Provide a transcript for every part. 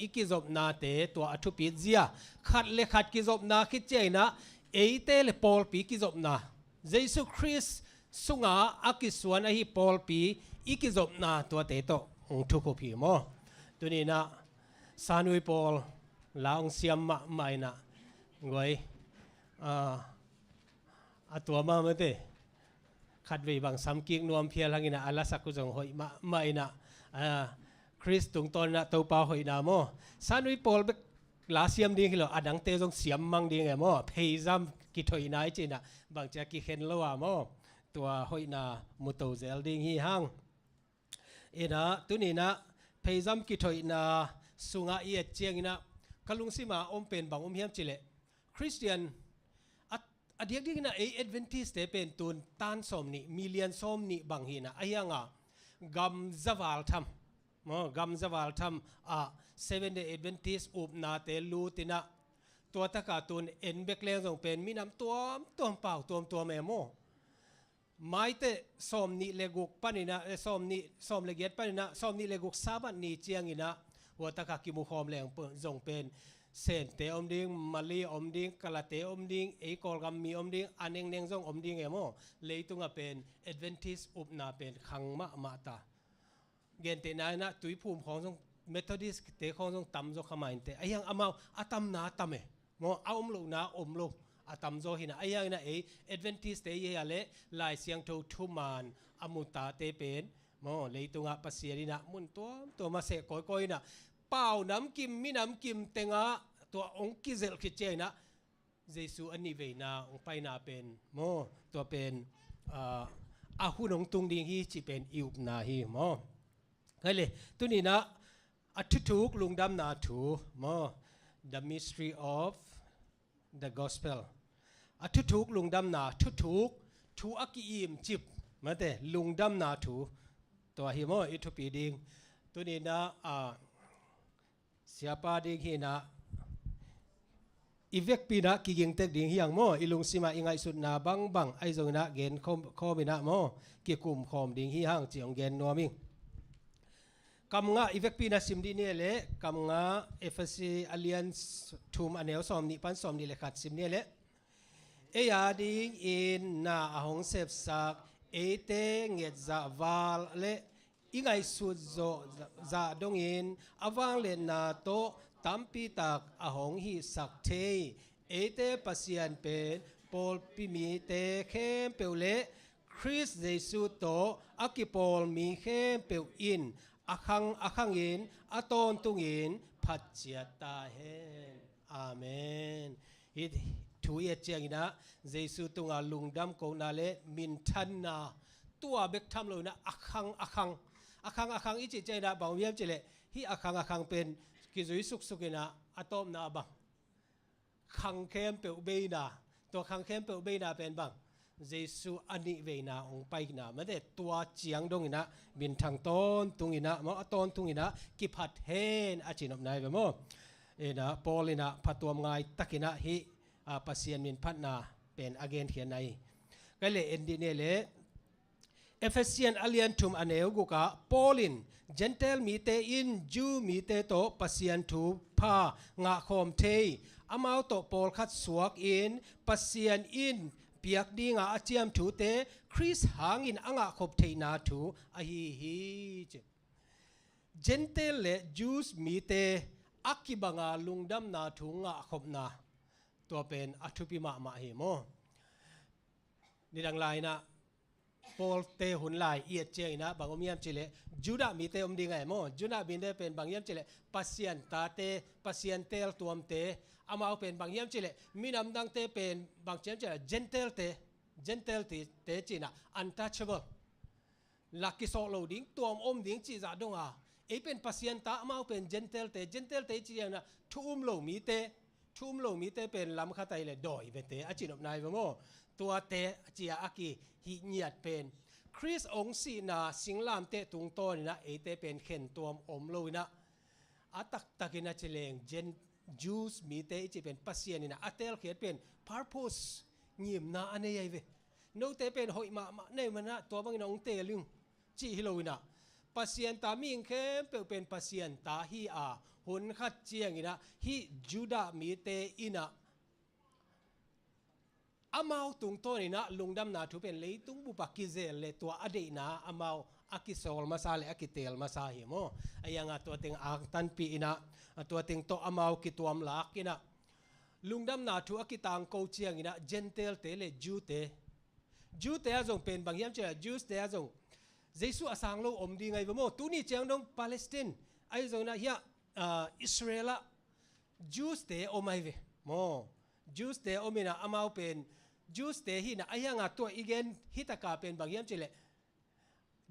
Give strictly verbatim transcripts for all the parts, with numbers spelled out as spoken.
i kizopnate tua a thupit zia, khat le khat kizopna khit ciangin ah eite le pawlpi kizopna, Jesu Khrist sunga a kisuan ahi pawlpi i kizopna tuate tawh hong thukhup hi maw. Tuni-in ah Sanui Pawl la hong siam mahmah in ah guai, ah, a tua mahmah te. Khatvei bang samkik nuam phial hangin ah a lasak uh zong hoih mahmah in ah, ah, Khrist tungtawn in ah Topa hoihna maw. Sanui Pawl bek la siam ding hi lo, a dangte zong siam mang ding e maw. Pheizam kithoihna i cih in ah bangci a kikhen lo a maw. Tua hoihna mu to zel ding hi hang. In ah tuni-in ah pheizam kithoihna sungah i et ciangin ah ka lungsim a om pen bang om hiam cih leh, Khristian a, a diakdiakin ah ei Adventist-te pen tun tan sawm nih, million sawm nih bang hi in ah, ahi hang a gam zaval tham maw, gam zaval tham ah Seventh Day Adventist upnate lut in ah, tua tak a tun en bek leng zong pen minam tuamtuam, pau tuamtuam e maw. Maite sawm nih le guk panin ah, eh, sawm nih, sawm le giat panin ah sawm nih le guk Sabbath ni ciangin ah hua tak a kimu khawm leng zong pen Sente om ding, Malay om ding, Kalate om ding, ei Kawlgam mi om ding, a nengneng zong om ding e maw. Leitung ah pen Adventist upna pen khang mahmah ta. Gentehna in ah Tuiphum khawng zong, Methodist-te khawng zong tamzaw kha mah inteh. Ahi hang amau a tamna tam e maw, a om lohna om lo, a tamzaw hi in ah. Ahi hangin ah ei Adventist-te i hia leh Lai Siangtho thuman a mu tate pen maw, leitungah Pasian in ah mun tuamtuam a seh kawikawi in ah, pau namkim, minamkim tengah tua hong kizelh khit ciangin ah Jesu a nihveina hong paina pen maw, tua pen, ah, a hun hong tung ding hi cih pen i upna hi maw. Kei le, tuni-in ah a thuthuk lungdamna thu maw, the mystery of the gospel. A thuthuk lungdamna, thuthuk, thu a ki-imcip, mate, lungdamna thu, tua hi maw i thupi ding. Tuni-in ah, ah, siapa ding hi in ah, i vekpi in ah kigingtek ding hi hang maw, i lungsim ah i ngaihsutna bangbang ahi zongin ah gen khawm, khawm in ah maw, kikum khawm ding hi hang cih hong gen nuam ing. Kam nga i vekpi in ah sim dih ni leh, kam nga, Efesi a lian thum a neu sawm nih pan sawm nih le khat sim ni leh. Ei a dingin na a hong sepsak eite ngetzah val le i ngaihsut zawh zah dongin a vangliatna tawh tampitak a hong hihsak thei eite Pasian pen pawlpi mite khempeuh le Khrist Jesu tawh a kipawl mi khempeuh in a khang a khangin a tawntungin phat ciat ta hen. Amen. Hih thu i et ciangin ah Jesu tungah lungdam kohna le minthanna tua bek tham lo in ah a khang a khang, a khang a khang i cih ciangin ah bang om hiam cih leh, hih a khang a khang pen kizui suksuk in ah a tawpna ah bang khang khempeuh beina, tua khang khempeuh beina pen bang Jesu a nihveina hong paina, mate, tua ciang dongin ah minthang tawntung in ah maw, a tawntung in ah kiphat hen a ci nopna hi ve maw. In ah Paul in ah phatuam ngai takin ah hih, ah, Pasian min phatna pen a genkhiatna hi. Kei le en dih ni leh, Efesian a lian thum a neu gukah Paul in Gentile mite in Jew mite tawh Pasian thupha ngahkhawm thei, amau tawh pawlkhat suakin Pasian in piak dinga a ciam thute Khrist hangin a ngahkhop theihna thu ahi hi, ci. Gentile le Jews mite a kibanga lungdamna thu ngahkhopna, tua pen a thupi mahmah hi maw. Nidang lai-in ah Paul-te hun lai i et ciangin ah bang om hiam cih leh, Judah mite om ding ahi maw. Judah mite pen bang hiam cih leh Pasian tate, Pasian teeltuamte. Amau pen bang hiam cih leh minam dangte pen bang hiam cih leh Gentile-te, Gentile-te ci-in ah untouchable, la kisawh lo ding, tuam om ding cih zah dong a, ei pen Pasian ta, amau pen Gentile-te, Gentile-te i cih ciangin ah thu um lo mite, thu um lo mite pen lam khat ahih leh dawi vete a ci nopna hi ve maw. Tuate ci-a a kihih ngiat pen Khrist hong sihna singlamteh tungtawnin ah eite pen khentuam om lo-in ah, a taktakin a ci leng Gen-, Jews mite i cih pen Pasian in ah a teelkhiat pen purpose, ngimna a nei ahi ve. Note pen hoih mahmah na hih manin ah tua bangin ah hong teel ing cih hi lo-in ah, Pasian ta mihing khempeuh pen Pasian ta hi a, hun khat cianginah hih Judah mite inah amau tungtawninah lungdamna thu pen leitung bupa kizel le tua a deihna amau a kisawl masa le a kitel masa hi maw? A ianga tua teng angtanpih inah tua teng tawh amau kituam lak inah lungdamna thu a kitangko cianginah Gentile-te le Jew-te, Jew-te a zong pen bang hiam ciah Jews-te a zong Jesu a sang lo om ding ahi ve maw? Tuni ciang dong Palestine ahi zonginah hiah, ah, Israel ah Jews-te om ahi ve maw? Jews-te om inah amau pen Jews-te hinah a hianga tua i gen hitaka pen bang hiam cihleh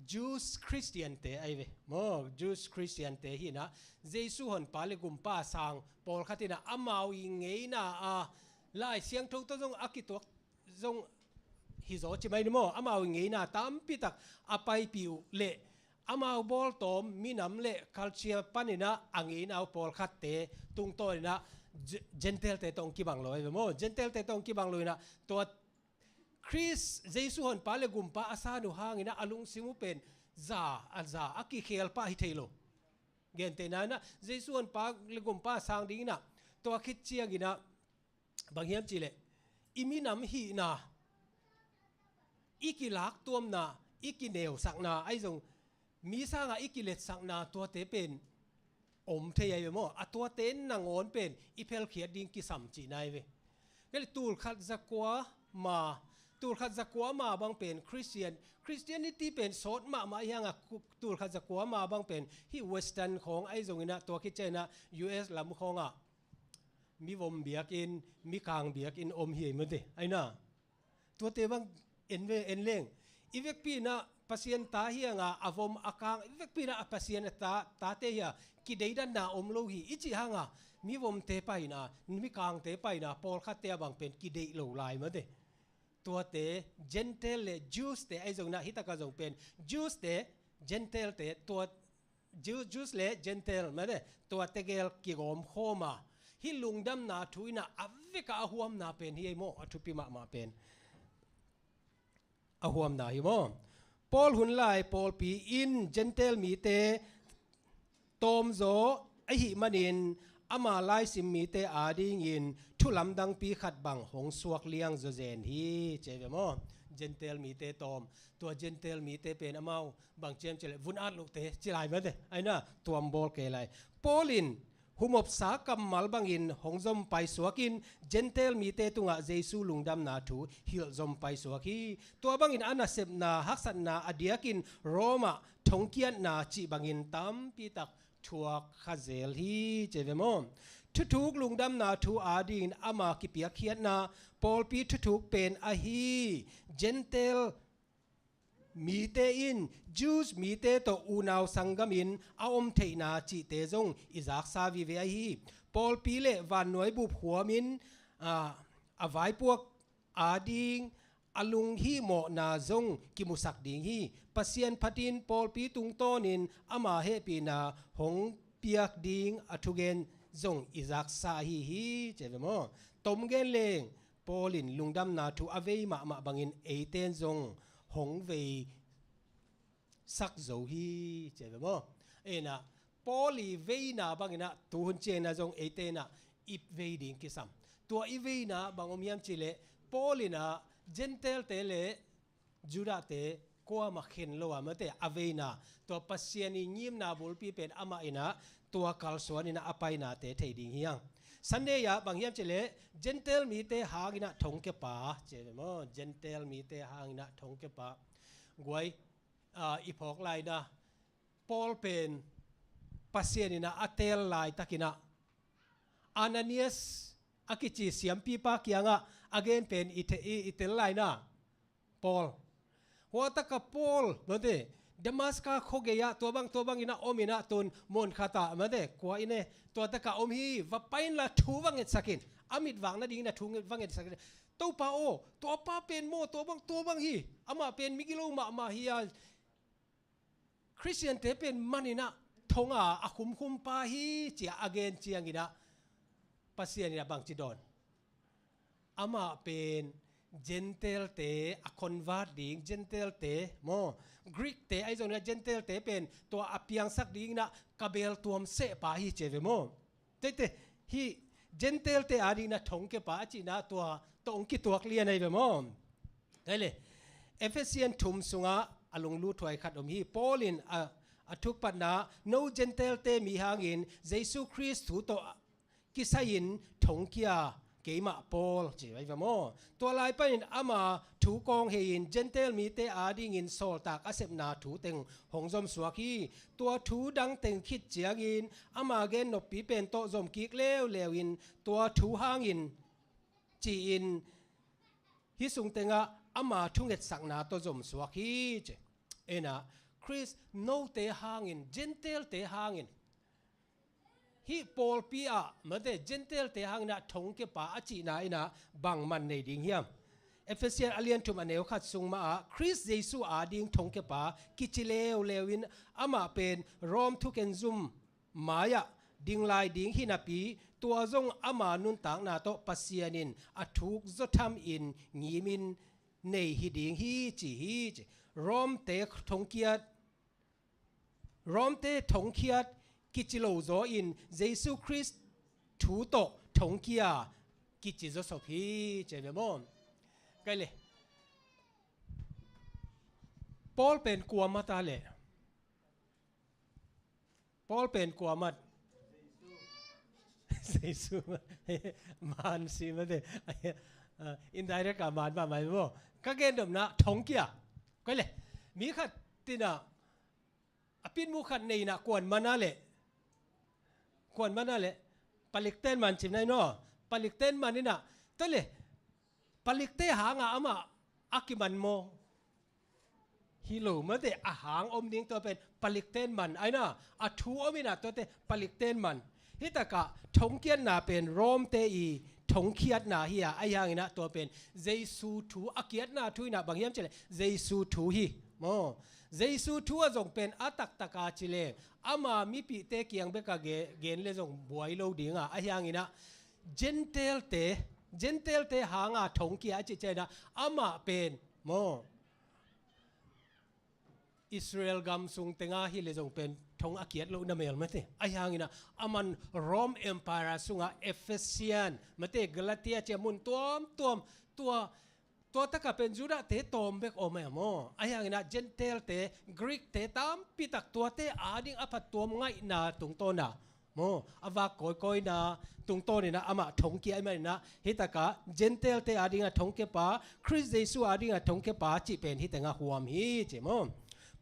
Jews Christian-te ahi ve maw? Jews Christian-te hinah Jesu honpa le gumpa sang pawlkhat inah amau i ngeina a Lai Siangtho tawh zong a kituak zong hi zaw ci mai ni maw? Amau i ngeina tampitak a paipih uh le amau bawltawm minam le culture paninah a ngeina uh pawlkhatte tungtawninah Gentile-te tawh hong kibang lo ahi ve maw? Gentile-te tawh hong kibang lo inah tua Khrist Jesu honpa le gumpa a san uh hanginah a lungsim uh pen za a za a kikhel pah hi thei lo. Gentehna inah Jesu honpa le gumpa a sang dinginah tua khit cianginah bang hiam cihleh i minam hihna, i kilaktuamna, i kineusakna ahi zong mi sangah i kiletsakna tuate pen om thei ahi ve maw? A tuate nangawn pen i phelkhiat ding kisam cihna ahi ve. Kei le tulkhat zakua ma, tulkhat zakua ma bang pen Christian, Christianity pen sawt mahmah ahi hangah tulkhat zakua ma bang pen hih Western khawng ahi zonginah tua khit cianginah U S lam khawngah mi vom biakinn, mi kang biakinn om hi ei mate. Aina tuate bang en ve, en leng i vekpi inah Pasian ta hi hanga a vom a kang i vekpi inah a Pasian a ta, tate hi a kideidanna om lo hi i cih hanga mi vomte paina, mi kangte paina pawlkhatte a bang pen kideih lo lai mate. Tuate Gentile le Jews-te ahi zonginah hitaka zong pen Jews-te, Gentile-te, tua Jew, Jews le Gentile mate tua tegel kigawm khawma hih lungdamna thu inah a veka a huamna pen hi ei maw? A thupi mahmah pen a huamna hi maw? Paul hun lai pawlpi in Gentile mite tawmzaw ahih manin ama laisim mite adingin thu lamdangpi khat bang hong suak liang zawzen hi ci ei ve maw? Gentile mite tawm, tua Gentile mite pen amau bang ciam cileh vun at lohte ci lai mate. Aina tuam bawl kei lai. Paul in humopsa kammal bangin hong zom paisuakin Gentile mite tungah Jesu lungdamna thu hilh zom paisuak hi. Tua bangin a nasepna haksatna a diakin Rome ah thongkiatna cih bangin tampitak thuak kha zel hi ci ei ve maw? Thuthuk lungdamna thu adingin ama kipiakkhiatna pawlpi thuthuk pen ahi Gentile mite in Jews mite tawh unau sanggamin a om theihna cihte zong i zaksa vive ahi hi. Pawlpi le vannuai bup huamin, a, a vaipuak ading a lunghihmawhna zong kimusak ding hi. Pasian phatin pawlpi tungtawnin ama hehpihna hong piak ding a thugen zong i zaksa ahi hi ci ei ve maw? Tom gen leng Paul in lungdamna thu a vei mahmah bangin eiten zong hong vei sak zo hi ci ei ve maw? Ena Paul i veina banginah tuhun ciangna zong eitenah i vei ding kisam. Tua i veina bang om hiam cileh Paul inah Gentile-te le Judah-te kuamah khen lo a mate a veina tua Pasian i ngimna bulpi pen amah inah tua kalsuan inah a painate thei ding hi hang. Sunday ah bang hiam cileh Gentile mite hanginah thongkiapa ci ei ve maw? Gentile mite hanginah thongkiapa. Guai, a, i phawk laina Paul pen Pasian inah a teel laitakinah Ananias a kici siampipa kiangah a gen pen i, i, i tel laina Paul. Huataka Paul mate Damaska khuagei ah tua bang tua bang inah om inah tun mun khatah mate kua ine tuataka om hi, va pai inla thu va ngetsakin, a mitvak nadingin a thu va ngetsakin. Topa aw, tuapa pen maw tua bang tua bang hi, amah pen migilo mahmah hi a Khristiante pen maninah thonga a khumkhumpa hi cia a gen cianginah Pasian inah bangci dawn? Amah pen Gentile-te a convert ding, Gentile-te maw, Greek-te ahi zongin ah Gentile-te pen tua a piangsak dingin ah ka beltuam sehpa hi ci ve maw. Teitei, hih Gentile-te adingin ah thongkiapa a cihna tua tawh hong kituak lian ahi ve maw. Kei le, Ephesian thum sungah a lungluthuai khat om hi. Paul in a, a thukpatna, no Gentile-te mi hangin Jesu Khrist thu tawh kisai-in thongkia keimah Paul ci ahi ve maw. Tua lai panin ama thu kawng hei-in Gentile mite adingin sawltak a sepna thu teng hong zomsuak hi. Tua thu dang teng khit ciangin ama gen noppi pen tawh zomkik leuleu in tua thu hangin ci-in hih sung tengah ama thungetsakna tawh zomsuak hi ci. Ena, Khrist note hangin, Gentile-te hangin, hih pawlpi ah mate Gentile-te hangin ah thongkiapa a cihna in ah bang man nei ding hiam? Ephesian a lian thum a neu khat sung mah ah Khrist Jesu ading thongkiapa kici leuleu in amah pen Rome thuken zum mai-ah ding lai ding hi napi, tua zong ama nuntakna tawh Pasian in a thuk zaw thamin ngimin nei hi ding hi ci hi ci. Rome-te thongkiat, Rome-te thongkiat kici lo zaw in Jesu Khrist thu tawh thongkia kici zawsop hi ci ve maw. Kei le, Paul pen kua mah ta le? Paul pen kua mah? Jesu mah. Man si mah te. Ah, indirect a man mah mah maw. Ka gen domna thongkia. Kei le, mi khat in ah a pinmu khat nei in ah kuan man a le, kuan man a le, palikten man cim nai no. Palikten man in ah, ta le, palikte hanga amah a kiman maw? Hi lo mate, a hang om ding tua pen palikten man ahi na, a thu om in ah tuate palikten man. Hih takah thongkiatna pen Rome-te i thongkiatna hi a, ahi hangin ah tua pen Jesu thu a kiatna thu in ah bang hiam ci le Jesu thu hi maw. Jesu thu a zong pen a taktaka ci le ama mipihte kiang bek a ge-, gen le zong buai lo ding a, ahi hangin ah Gentile-te, Gentile-te hanga thongkia a cih ciangin ah amah pen maw Israel gam sung tenga hi le zong pen thong a kiat loh na mel mate. Ahi hangin ah aman Rome Empire sungah Ephesian mate, Galatia ci a mun tuamtuam, tua, tua takah pen Judah-te tawm bek om e maw. Ahi hangin ah Gentile-te, Greek-te tampi tak tuate ading a phattuam ngaihna tungtawn ah maw, a vak kawikawina tungtawn in ah amah thongkia ahih manin ah, hih takah Gentile-te ading a thongkiapa, Khrist Jesu ading a thongkiapa cih pen hih tengah huam hi ci maw.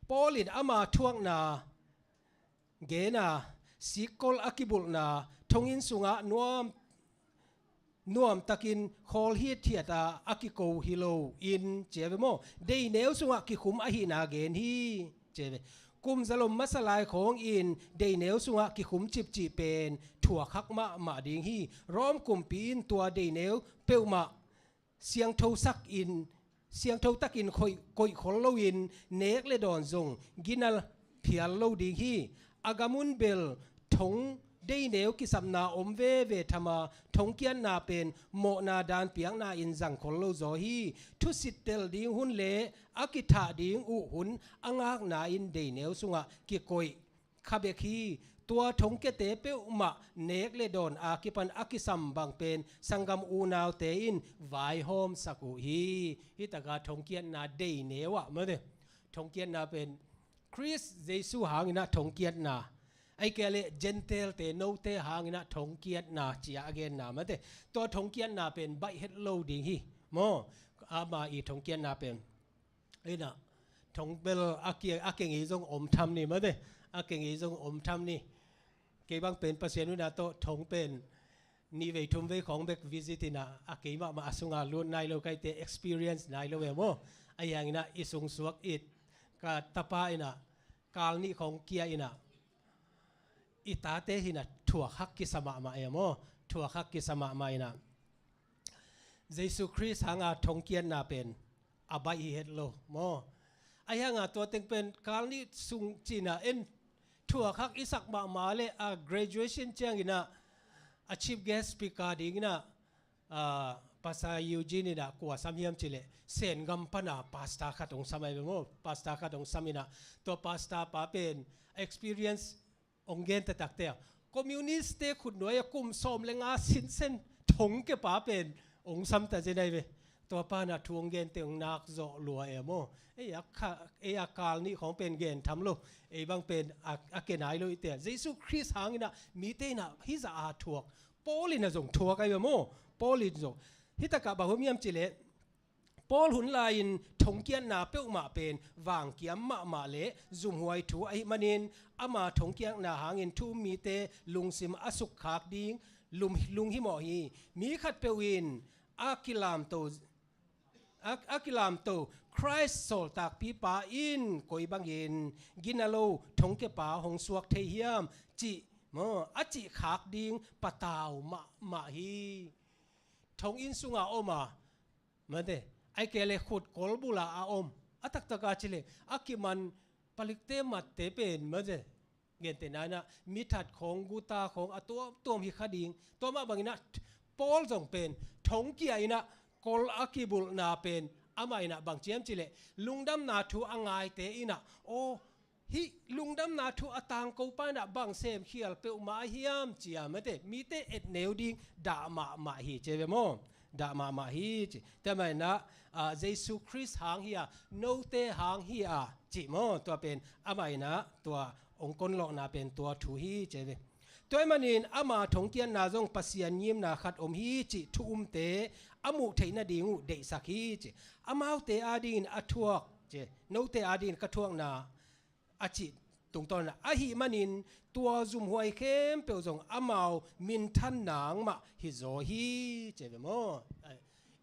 Paul in ama thuakna gen a, sikkol a kibulhna, thonginn sungah nuam nuamtakin khawl hithiat a, a kiko hi lo in ci a ve maw. Deineu sungah kikhum ahihna gen hi ci a ve. Kum zalom masa lai khawngin deineu sungah kikhum cipcih pen thuakhak mahmah ding hi. Rome kumpi in tua deineu peuhmah siangthosak in, siangtho takin khoih, koih khol loin nek le dawn zong gina phial lo ding hi. A gamun bel thong deineu kisapna om veve thama, thongkiatna pen mawhna dan piakna in zang khol lo zaw hi. Thusit tel ding hun le a kithah ding uh hun a ngakna in deineu sungah kikoih kha bek hi. Tua thongkiate peuhmah nek le dawn a kipan a kisam bang pen sanggam unaute in vaihawmsak uh hi. Hih taka thongkiatna deineu ah mate, thongkiatna pen Khrist Jesu hangin ah thongkiatna, ahih kei leh Gentile-te note hangin ah thongkiatna ci a a genna mate. Tua thongkiatna pen baih het lo ding hi maw. Ama i thongkiatna pen in ah thong bel a kia, a kia ngei zong om tham ni mate. A kia ngei zong om tham ni. Kei bang pen Pasian huhna tawh thong pen nih vei thum vei khawng bek visit in ah, a kei mahmah a sunga lut nai lo, ka hihte experience nai lo e maw. Ahi hangin ah i sungsuak it ka tapa in ah kal nih khawng kia in ah i tate hi in ah thuakhak kisa mahmah e maw. Thuakhak kisa mahmah in ah Jesu Khrist hanga thongkiatna pen a baih hi het lo maw. Ahi hanga tua teng pen kal nih sung ci in ah en thuakhak i sak mahmah leh a graduation ciangin ah a chief guest speaker dingin ah, ah, Pastor Eugene in ah kua sam hiam cih leh, Sengam pan a pastor khat hong sam ahi ve maw. Pastor khat hong sam in ah, tua pastor pa pen experience hong gen taktak te a, communist te khutnuai a kum sawm le nga sinsen thongkia pa pen hong sam ta zen ahi ve. Tua pa in ah thu hong gen teh hong nak zawh lua e maw. Ei a kha-, ei a kal nih khawng pen gen tham lo. Ei bang pen a, a ke nai lo i te a. Jesu Khrist hang in ah mite in ah hih zah a thuak. Paul in ah zong thuak ahi ve maw. Paul in zong. Hih takah bang hong hiam cih leh, Paul hun lai-in thongkiatna peuhmah pen vangkiam mahmah le zumhuai thu ahih manin, ama thongkiatna hangin thu um mite lungsim a sukkhak ding lum-, lunghimawh hi. Mi khatpeuh in a kilamto, a, a kilamto Khrist sawltakpipa in koi bangin gina lo thongkiapa hong suak thei hiam cih maw, a cihkhak ding patau mahmah hi. Thonginn sungah om a, mate, ahih kei leh khut kolbul ah a om, a taktak a cih leh a kiman palikte matte pen, mate, gentehna in ah mithat khawng, guta khawng a tuamtuam hi kha ding. Tua mah bangin ah Paul zong pen thongkia in ah kol a kibulhna pen amah in ah bang ci hiam cih leh, lungdamna thu a ngaite in ah, aw, hih lungdamna thu a tangko pa in ah bang semkhial peuhmah a hiam ci a, mate, mite etneu ding dah mahmah hi ci ve maw. Dah mahmah hi ci. Tua mah in ah, ah, Jesu Khrist hang hi a, note hang hi a ci maw. Tua pen amah in ah tua hong konlawhna pen tua thu hi ci ve. Tua ahih manin ama thongkiatna zong Pasian ngimna khat om hi cih thu umte a muh theih nading uh deihsak hi ci. Amaute adingin a thuak ci, note adingin ka thuakna a cih tungtawn in ah, ahih manin tua zumhuai khempeuh zong amau minthan nang mah hi zaw hi ci ve maw. Ai,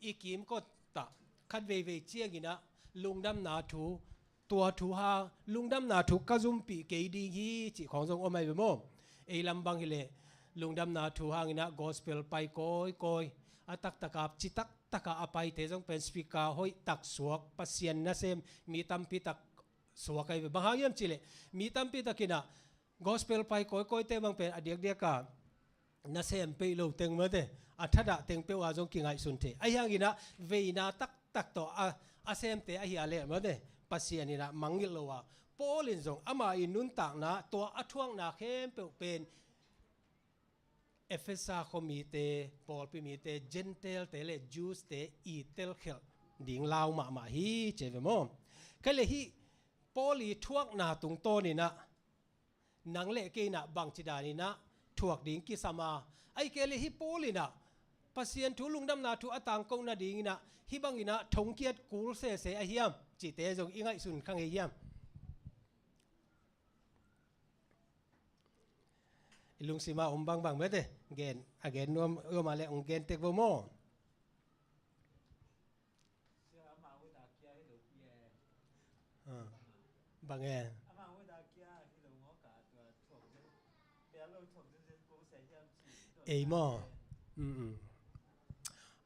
i kimkot ah khat veivei ciangin ah lungdamna thu, tua thu hang, lungdamna thu ka zumpih kei ding hi cih khawng zong om ahi ve maw. Ei lam bang hi leh lungdamna thu hangin ah gospel pai kawikawi, a taktak a, ci taktak a a paite zong pen speaker hoih tak suak, Pasian nasem mi tampi tak suak ahi ve. Bang hang hiam cih leh mi tampi tak in ah gospel pai kawikawite bang pen a diakdiak a nasem peih lo teng, mate, a thadah teng peuh a zong kingaihsun thei. Ahi hangin ah veina taktak tawh a, a semte ahi a leh, mate, Pasian in ah mangngilh lo a. Paul in zong ama i nuntakna, tua a thuakna khempeuh pen Efesa khuamite, pawlpi mite, Gentile-te le Jews-te i telkhialh ding lau mahmah hi ci ve maw. Kei le hih Paul i thuakna tungtawn in ah nang le kei in ah bangci dan in ah thuak ding kisam a, ahih kei le hih Paul in ah Pasian thu, lungdamna thu a tangko nading in ah hih bangin ah thongkiat kul sese a hiam cihte zong i ngaihsun kha ngei hiam? I lungsim a om bangbang, mate, gen, a gen nuam, nuam a leh hong gen tek vo maw. Ah, bang e? Ei maw. Mm, mm.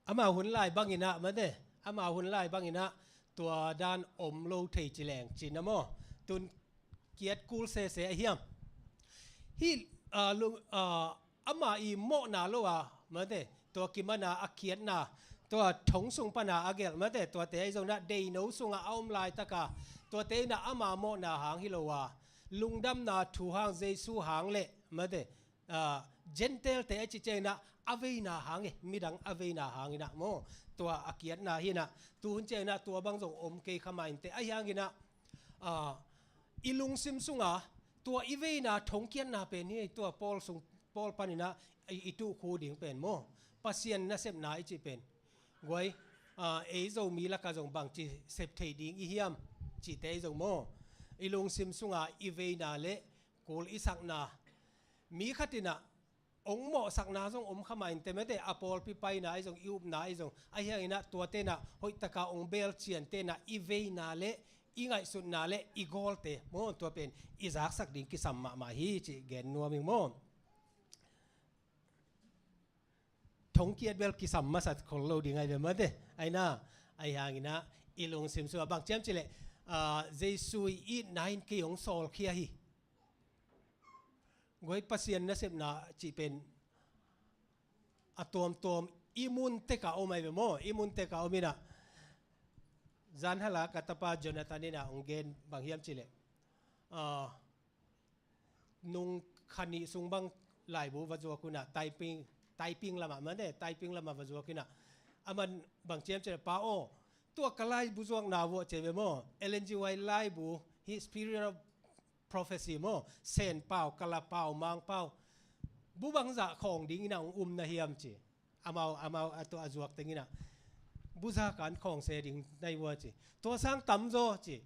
Ama hun lai bangin ah, mate, ama hun lai bangin ah tua dan om lo thei ci leng cin a maw. Tun kiat kul sese a hiam? Hih, ah, lung, ah, ama i mawhna lo a, mate, tua kiman a a kiatna, tua thong sung pan a a gelh, mate, tuate ahi zong in ah deino sungah a om laitaka, tuate in ah ama mawhna hang hi lo a, lungdamna thu hang, Jesu hang le, mate, ah, Gentile-te a ci ciangin ah a veina hang e, midang a veina hang in ah maw. Tua a kiatna hi in ah, tuhun ciangin ah tua bang zong om kei kha mah inteh. Ahi hangin ah, ah, i lungsim sunga tua i veina thongkiatna pen hi, tua Paul sung, Paul panin ah i, i tuh khu ding pen maw. Pasian nasepna i cih pen. Guai, ah, ei Zomi lakah zong bangci sep thei ding i hiam cihte ahi zong maw. I lungsim sunga i veina le kul i sakna, mi khat in ah hong mawhsakna zong om kha mah inteh, mate, a pawlpi paina ahi zong, i upna ahi zong, ahi hangin ah tuate in ah hoihtaka hong belciante in ah i veina le i ngaihsutna le i gawlte maw, tua pen i zaksak ding kisam mahmah hi cih gen nuam ing maw. Thongkiat bel kisam masa khol lo ding ahi ve, mate. Ahi na, ahi hangin ah i lungsim sungah bang ci hiam cih leh, ah, Jesu i itna in kei hong sawlkhia hi. Guai, Pasian nasepna cih pen a tuamtuam i mun tek a om ahi ve maw, i mun tek a om inah, zan hala ka tapa Jonathan inah hong gen bang hiam cih leh, ah, nung kha nih sung bang laibu va zuak unah, typing, typing lamah mate, typing lamah va zuak inah, aman bang ci hiam cih leh, pa aw, tua ka laibu zuakna vuah ci ve maw, Ellen G White laibu, hih Spirit of Prophecy maw, Sen pau, Kala pau, Mang pau, bu bangzah khawng ding inah hong um na hiam ci. Amau, amau a tua a zuak teng inah, bu za kan khawng se ding nai vua ci. Tua sang tamzaw ci.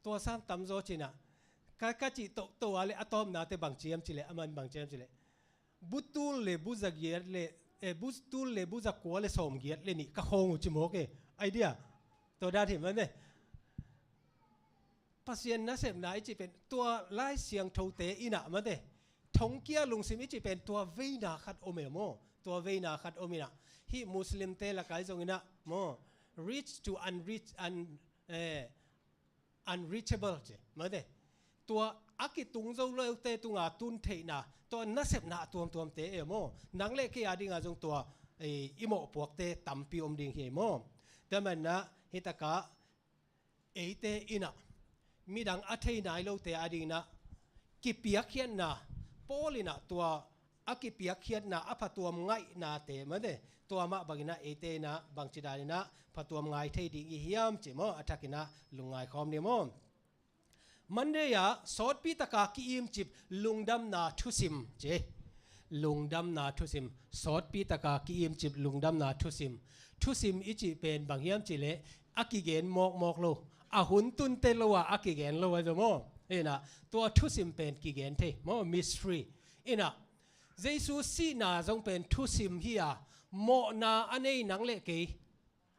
Tua sang tamzaw ci inah, ka, ka cih tohtoh a le a tawpnate bang ci hiam cih leh, aman bang ci hiam cih leh, bu tul le bu za giat le, eh, bu tul le bu za kua le sawm giat le nih ka khawng uh ci mawk e. Idea. Tua dan hi mate. Pasian nasepna i cih pen tua Lai Siangthote inah mate, thongkia lungsim i cih pen tua veina khat om e maw. Tua veina khat om inah, hih Muslimte lakai zong inah maw, reach to unreach, un, eh, unreachable ci mate. Tua a kitung zo lote tunga tun theihna, tua nasepna a tuamtuamte e maw. Nang le kei a dinga zong tua, eh, i mawhpuakte tampi om ding hi e maw. Tua manah hitakah eite inah midang a thei nai lote a dinginah kipiakkhiatna, Paul inah tua a kipiakkhiatna a phatuam ngaihnate mate, tua mah banginah eite inah bangci daninah phatuam ngai thei ding i hiam ci maw, a thakinah lungngai khawm ni maw. Monday ah sawtpi taka ki-imcip lungdamna thusim ci. Lungdamna thusim, sawtpi taka ki-imcip lungdamna thusim. Thusim i cih pen bang hiam cih leh a kigen mawkmawk lo, a hun tunte lo ah a kigen lo a zo maw. Inah tua thusim pen kigen thei maw, mystery. Inah Jesu sihna zong pen thusim hi a, mawhna a nei nang le kei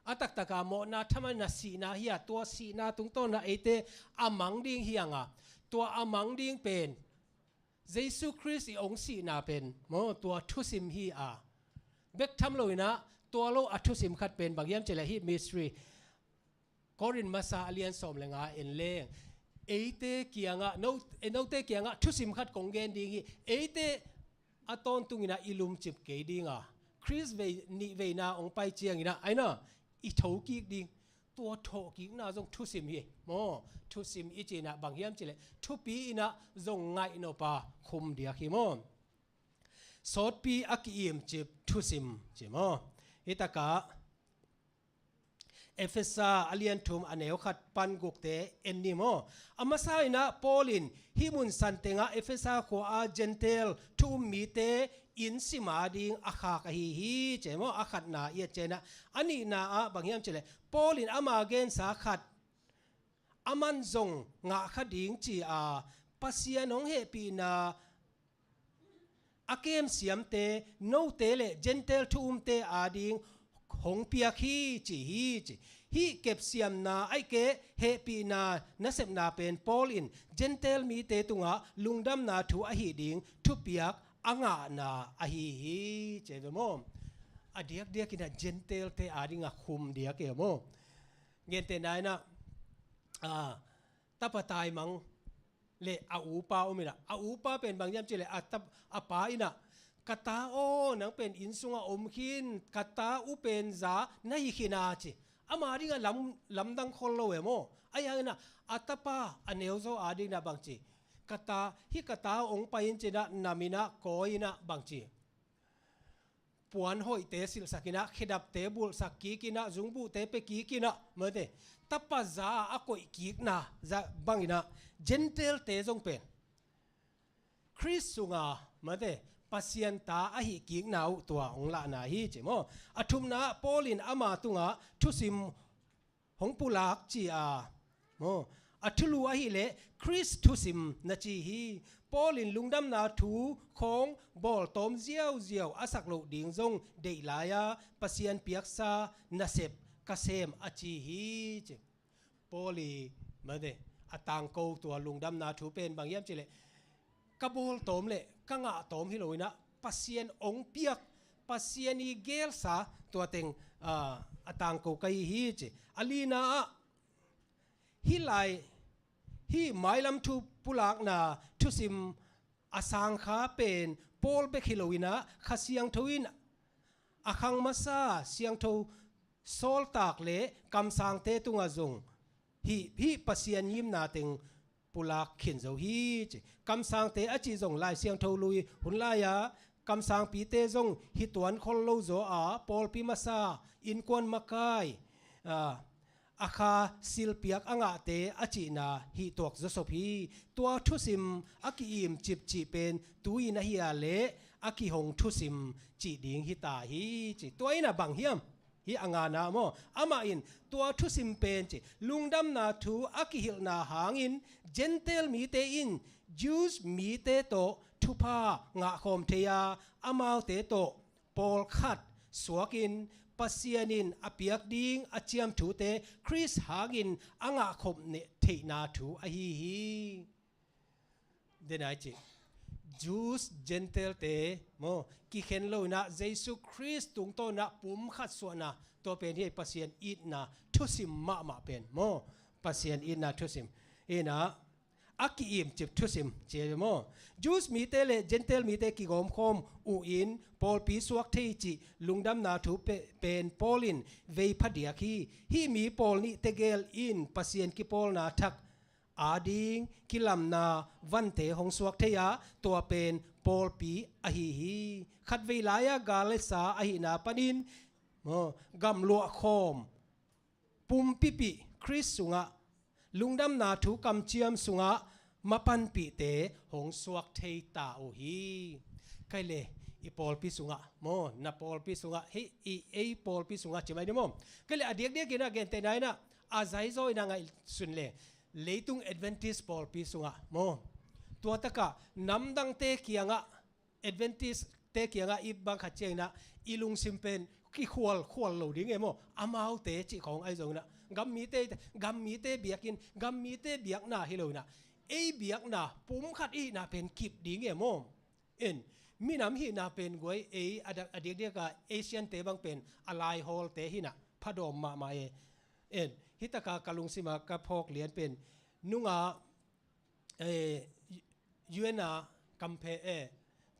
a taktaka mawhna thaman a sihna hi a, tua sihna tungtawnah eite a mang ding hi anga, tua a mang ding pen Jesu Khrist i hong sihna pen maw, tua thusim hi a. Bek tham loinah tua lo a thusim khat pen bang hiam cih leh hih mystery, Korin masa a lian sawm le nga en leng, eite kiangah, no, eh, note kiangah thusim khat kong gen ding hi. Eite a tawntunginah i lumcip kei dinga, Khrist vei, nih veina hong pai cianginah, aina, i thokik ding. Tua thawhkikna zong thusim hi maw. Thusim i cinah bang hiam cih leh thupi inah zong ngaih nop a khum diak hi maw. Sawtpi a ki-imcip thusim ci maw. Hitakah Efesa a lian thum a neu khat pan gukte en ni maw. A masa inah Paul in hih mun san tengah Efesa khua a Gentile thu um mite inn sim a ding a khak ahi hi ci maw. A khatna i et cianah, a nihna ah bang hiam cih leh Paul in ama gensa khat, aman zong ngah kha ding ci a, Pasian hong hehpihna a kemsiamte, note le Gentile thu umte a ding hong piak hi ci hi ci. Hih kepsiamna ahih keh hehpihna nasepna pen Paul in Gentile mite tungah lungdamna thu ahi ding thupiak a ngahna ahi hi ci ve maw. A diakdiakinah Gentile-te a dingah khum diak e maw. Gentehna inah, ah, tapa taimang le a upa om inah, a upa pen bang hiam cih leh a tap, a pa inah, ka ta aw, nang pen inn sungah om khin, ka ta u pen za na hi khin a ci. Ama dingah lam, lamdang khol lo e maw. Ahi hanginah a tapa a neuzaw a dinginah bang ci, ka ta, hih ka ta hong pai in cinah nam inah kawi inah bang ci, puan hoihte silhsak inah, khedapte bulhsak kik inah, zungbuhte pia kik inah, mate, tapa za a koih kikna za banginah Gentile-te zong pen Khrist sunga, mate, Pasian ta ahi kikna uh tua hong lahna hi ci maw. A thumna ah Paul in ama tungah thusim hong pulak ci a maw. A thulu ahih leh Khrist thusim na ci hi. Paul in lungdamna thu khawng bawltawm ziauziau a sak loh ding zong deih lai-a, Pasian piaksa nasep ka sem a ci hi ci. Paul i, mate, a tangko tua lungdamna thu pen bang hiam cih leh, ka bawltawm le ka ngahtawm hi loinah Pasian hong piak, Pasian i gelsa tua teng, ah, a tangko ka hi hi ci. A lina ah hih lai, hih mailam thu pulakna thusim a sangkha pen Paul bek hi loinah Kha Siangtho in a khang masa siangtho sawltak le kamsangte tungah zong hih, hih Pasian ngimna teng pulak khin zo hi ci. Kamsangte a cih zong Lai Siangtho lui hun lai-a kamsangpite zong hi tuan khol lo zaw a pawlpi masa, innkuan makai, a, a kha silpiak a ngahte a cihna hih tuak zawsop hi. Tua thusim a ki-im cipcih pen tu-in ahi a leh a kihong thusim cih ding hi ta hi ci. Tua in a bang hiam? Hih a ngana maw? Amah in tua thusim pen ci, lungdamna thu a kihilhna hangin Gentile mite in Jews mite tawh thupha ngahkhawm thei a, amaute tawh pawlkhat suakin Pasian in a piak ding a ciam thute Khrist hangin a ngahkhop theihna thu ahi hi. Denai ci, Jews, Gentile-te maw, kikhen lo inah Jesu Khrist tungtawn inah pumkhat suahna, tua pen hi Pasian itna thusim mahmah pen maw, Pasian itna thusim inah a ki-imcip thusim ci hi maw. Jews mite le Gentile mite kigawmkhawm uh in pawlpi suak thei cih lungdamna thu pe-, pen Paul in vei phadiak hi. Hih mi pawl nih tegel in Pasian kipawlna thak ading kilamna vante hong suak thei a, tua pen pawlpi ahi hi. Khatvei lai-a gal le sa ahihna panin maw, gamluah khawm pumpipih Khrist sungah, lungdamna thu kamciam sungah mapanpihte hong suak thei ta uh hi. Kai le i pawlpi sungah maw, na pawlpi sungah, hih i ei pawlpi sungah ci mai ni maw. Kai le a diakdiak inah gentehna inah a zaizaw inah ngaihsun le leitung Adventist pawlpi sungah maw, tua takah namdangte kiangah, Adventist-te kiangah i bang khat ciang inah i lungsim pen kikhual khual lo ding e maw. Amaute cih khawng ahi zong inah, gammite, gammite biakinn, gammite biakna hi lo inah, ei biakna pumkhat ihihna pen kip ding e maw. En, minam hihna pen guai ei a dak-, a diakdiak a Asian-te bang pen a laihawlte hi inah phadawm mahmah e. En, hih takah ka lungsim a ka phawk lian pen nungah, eh, U N a kamphe, eh,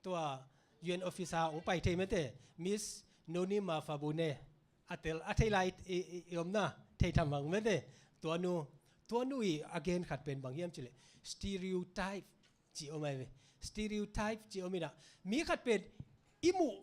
tua U N office a hong pai thei mete, Miss Noni Mafabune, a tel, a thei lai i, i, i omna, thei tham hang mete, tua nu, tua nu i a gen khat pen bang hiam ci le, stereotype ci om ai ve, stereotype ci om inah, mi khat pen i muh,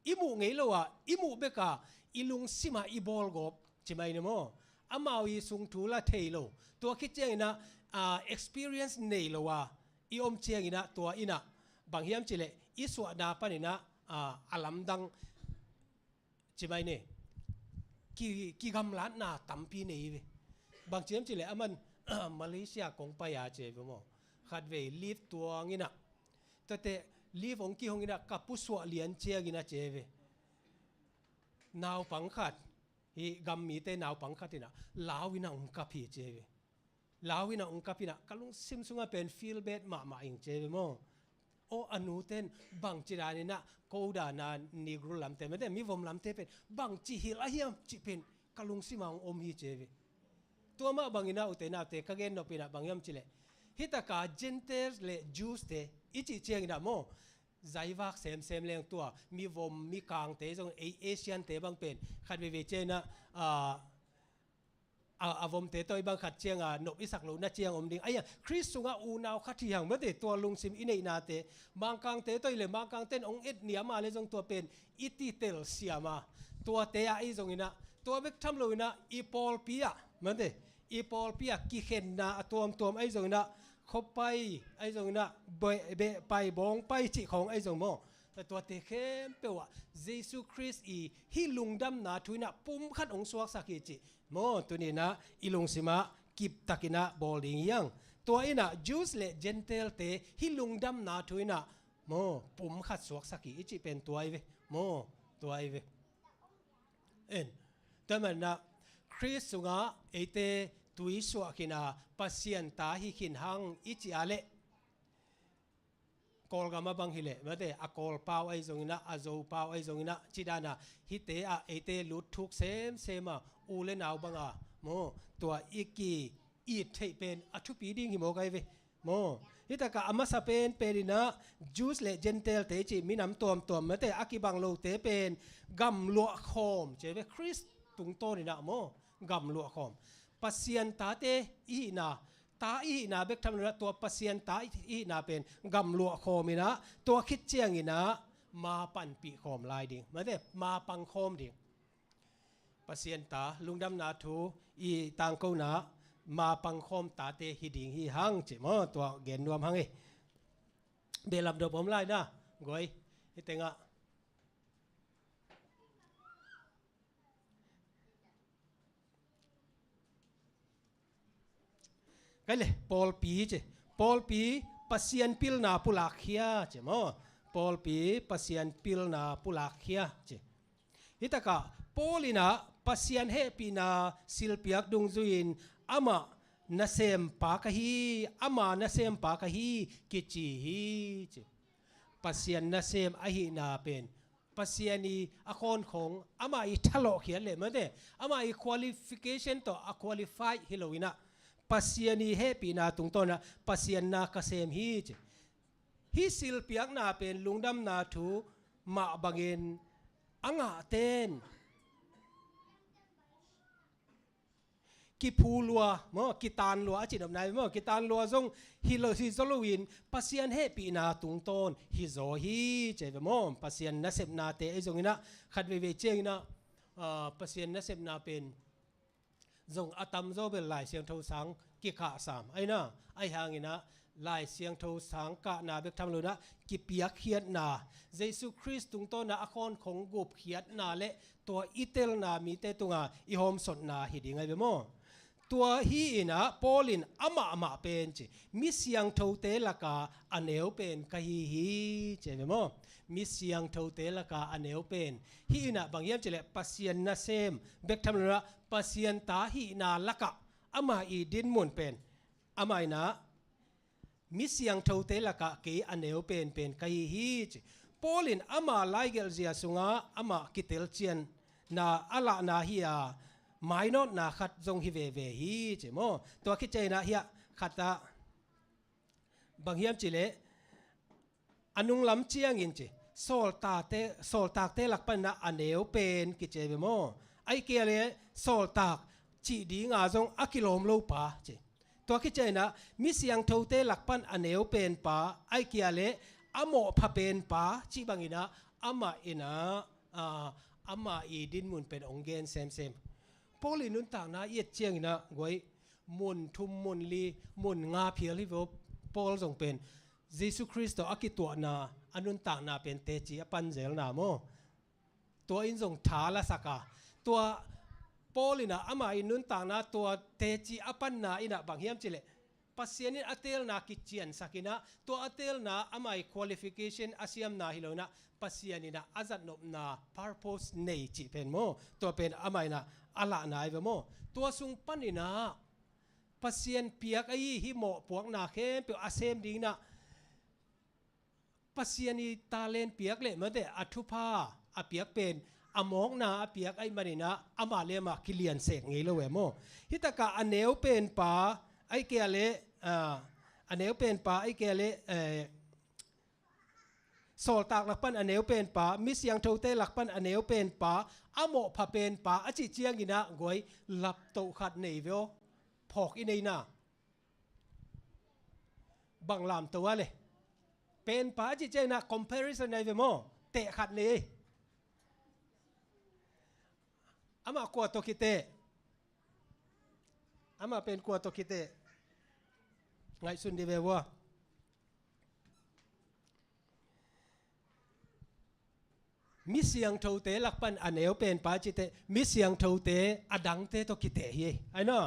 i muh ngei lo a, i muh bek a, i lungsim a i bawlgawp ci mai ni maw. Amau i sung thu la thei lo. Tua khit ciang inah, ah, experience nei lo a i om ciang inah, tua inah bang hiam ci le, i suahna pan inah, ah, a lamdang ci mai ni. Ki, kigamlatna tampi nei ve. Bang ci hiam ci le, aman Malaysia kong pai a ci ve maw. Khatvei lift tuang inah, tuate lift hong kihong inah ka pusuah lian ciang inah ci ve. Naupang khat, hih gammite naupang khat inah lau inah hong kap hi ci ve. Lau inah hong kap inah ka lungsim sungah pen feel bad mahmah ing ci ve maw. Aw, a nute in bangci dan inah ko dan a Negro lamte mete, mivom lamte pen bangci hilh a hiam cih pen ka lungsim a hong om hi ci ve. Tua mah bang inah ute naute ka gen nop inah bang hiam ci le, hih takah Gentiles le Jews-te i cih ciang inah maw, zaivak semsem leng tua mivom mikangte zong ei Asian-te bang pen khat veivei ciang inah, ah, a, a vomte tawh i bang khat ciang a nop i sak lohna ciang om ding. Aia, Khrist sungah unau khat hi hang mete, tua lungsim i neihnate, Mangkangte tawh i le Mangkangte in hong et niam a le zong tua pen i titel siam a, tuate ah ahi zong inah, tua bek tham lo inah i pawlpi ah mete, i pawlpi ah kikhenna a tuamtuam ahi zong inah, khuapai ahi zong inah, be-, behpai bawngpai cih khawng ahi zong maw. Tuate khempeuh ah Jesu Khrist i hih lungdamna thu inah pumkhat hong suaksak hi cih maw, tuni inah i lungsim ah kiptak inah bawl ding hi hang. Tua inah Jews le Gentile-te hih lungdamna thu inah maw, pumkhat suaksak hi i cih pen tua hi ve maw, tua hi ve. En, tua manin ah Khrist sungah eite tui suah khin a Pasian ta hi khin hang i cih a leh Kawlgam a bang hi leh mete, a Kawl pau ahi zong inah, a Zo pau ahi zong inah, ci dan a hihte ah eite lut thuk semsem a, u le nau bang a maw, tua i ki-it theih pen a thupi ding hi mawk ahi ve. Maw, hih takah a masa penpen inah Jews le Gentile te i cih minam tuamtuam mate a kibang lote pen gamluah khawm ci ve, Khrist tungtawn inah maw, gamluah khawm. Pasian tate i hihna, ta i hihna bek tham lo inah tua Pasian ta i hihna pen gamluah khawm inah tua khit ciang inah ma panpih khawm lai ding mate, ma pang khawm ding. Pasian ta lungdamna thu i tangkona ma pangkhawm tate hi ding hi hang ci maw, tua gen nuam hang hi. Behlap dop om lai na, guai, hi tengah. Kai le, pawlpi ci. Pawlpi Pasian pilna pulakkhia ci maw. Pawlpi Pasian pilna pulakkhia ci. Hitakah Paul inah Pasian hehpihna silpiak dungzuiin amah nasempa ka hi, ama nasempa ka hi kici hi ci. Pasian nasem ahihna pen Pasian i a khawnkhong, ama i thalawhkhiat le mate, ama i qualification tawh a qualify hi lo inah Pasian i hehpihna tungtawn inah Pasian na ka sem hi ci. Hih silpiakna pen lungdamna thu mah bangin a ngahten kiphu lua maw, kitan lua a cinopna hi maw, kitan lua zong hi lo, hi zaw loin Pasian hehpihna tungtawn hi zaw hi ci ve maw. Pasian nasepnate ahi zong inah khat veivei ciang inah, ah, Pasian nasepna pen zong a tamzaw bel Lai Siangtho sang kikhahsam ahi na, ahi hang inah Lai Siangtho sang kahna bek tham lo inah kipiakkhiatna, Jesu Khrist tungtawn inah a khawnkhong gupkhiatna le tua i telna mite tunga i hawmsotna hi ding ahi ve maw. Tua hi inah Paul in amah amah pen ci, mi siangthote laka a neu pen ka hi hi ci ve maw. Mi siangthote laka a neu pen hi inah bang hiam ci le Pasian nasem bek tham lo inah Pasian ta hihna lakah ama i dinmun pen amah inah mi siangthote lakah kei a neu penpen ka hi hi ci. Paul in ama laigelh zia sungah amah kitelcianna a lahna hi a, mainawtna khat zong hi veve hi ci maw. Tua khit ciang inah hiah khatah bang hiam ci le a nunglam ciangin ci, sawltakte, sawltakte lak pan inah a neu pen kici ve maw. Ahi kei le sawltak cih dinga zong a kilawm lo pa ci. Tua khit ciang inah mi siangthote lak pan a neu pen pa, ahi kei le a mawhpha pen pa cih bang inah amah inah, ah, ama i dinmun pen hong gen semsem. Paul i nuntakna i et ciang inah guai, mun thum, mun li, mun nga phial hi ve aw. Paul zong pen Jesu Khrist tawh a kituahna a nuntakna pen teci a pan zelna maw. Tua in zong tha la sak a. Tua Paul inah ama i nuntakna tua teci a panna inah bang hiam ci le Pasian in a teelna kiciansak inah tua a teelna ama i qualification a siamna hi lo inah Pasian inah a zatnopna purpose nei cih pen maw. Tua pen ama inah a lahna hi ve maw. Tua sung pan inah Pasian piak ahi hih mawhpuakna khempeuh a sem ding inah Pasian i talent piak le mate a thupha a piak pen a mawkna a piak ahi man inah amah le amah kiliansek ngei lo e maw. Hitakah a neu pen pa ahi kei le, ah, a neu pen pa ahi kei le, eh, sawltak lak pan a neu pen pa, mi siangthote lak pan a neu pen pa, a mawhpha pen pa a cih ciang inah guai, laptoh khat nei ve aw. Phawk i neina bang lamto a le pen pa a cih ciang inah comparison ahi ve maw. Teh khat nei. Amah kua tawh kiteh? Amah pen kua tawh kiteh? Ngaihsun dih ve vua. Mi siangthote lak pan a neu pen pa cih teh, mi siangthote a dangte tawh kiteh hi. Ai no?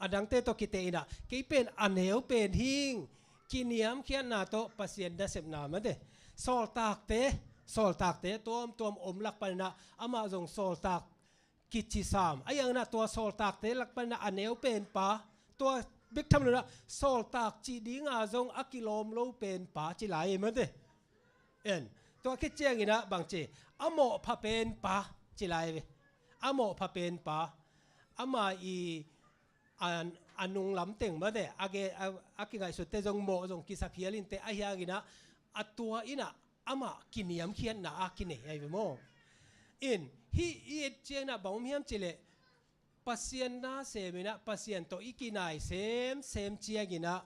A dangte tawh kiteh inah kei pen a neu pen hing. Kiniamkhiatna tawh Pasian nasepna mate. Sawltakte, sawltakte tuamtuam om lak pan inah amah zong sawltak kicisam. Ahi hang inah tua sawltakte lak pan inah a neu pen pa, tua bek tham lo inah sawltak cih dinga zong a kilawm lo pen pa ci lai hi mate. En, tua khit ciang inah bang ci, a mawhpha pen pa ci lai ve. A mawhpha pen pa, ama i a, a nunglam teng mate, a, ge, a, a kingaihsutte zong mawh zong kisa phial inteh, ahi hanginah a tua inah amah kiniamkhiatna a kinei ahi ve maw? In, hih i et cianginah bang om hiam cihleh, Pasian na seminah, Pasian tawh i kinai semsem cianginah,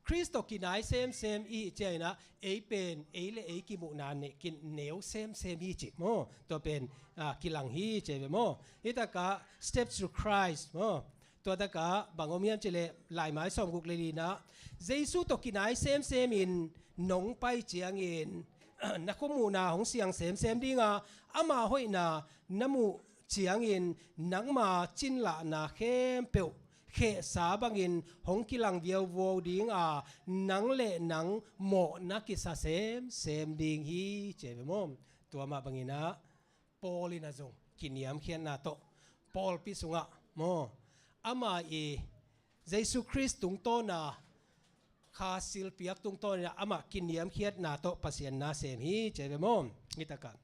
Khrist tawh kinai semsem i hih cianginah, ei pen, ei le ei kimuhna ne, kineu semsem hi cih maw? Tua pen, ah, kilang hi ci ve maw? Hitakah steps to Christ maw? Tua takah bang om hiam cihleh, Laimai sawmguk le linah, Jesu tawh kinai semsemin nong pai ciangin, na khuamuhna hong siang semsem dinga, ama hoihna na muh ciangin nangma cinlahna khempeuh khehsa bangin hong kilang viauvuau dinga, nang le nang mawhna kisa semsem ding hi ci ve maw? Tua mah banginah Paul inah zong kiniamkhiatna tawh pawlpi sungah maw, ama i Jesu Khrist tungtawna, Kha silpiak tungtawninah amah kiniamkhiatna tawh Pasian na sem hi ci ve maw? Hitakah,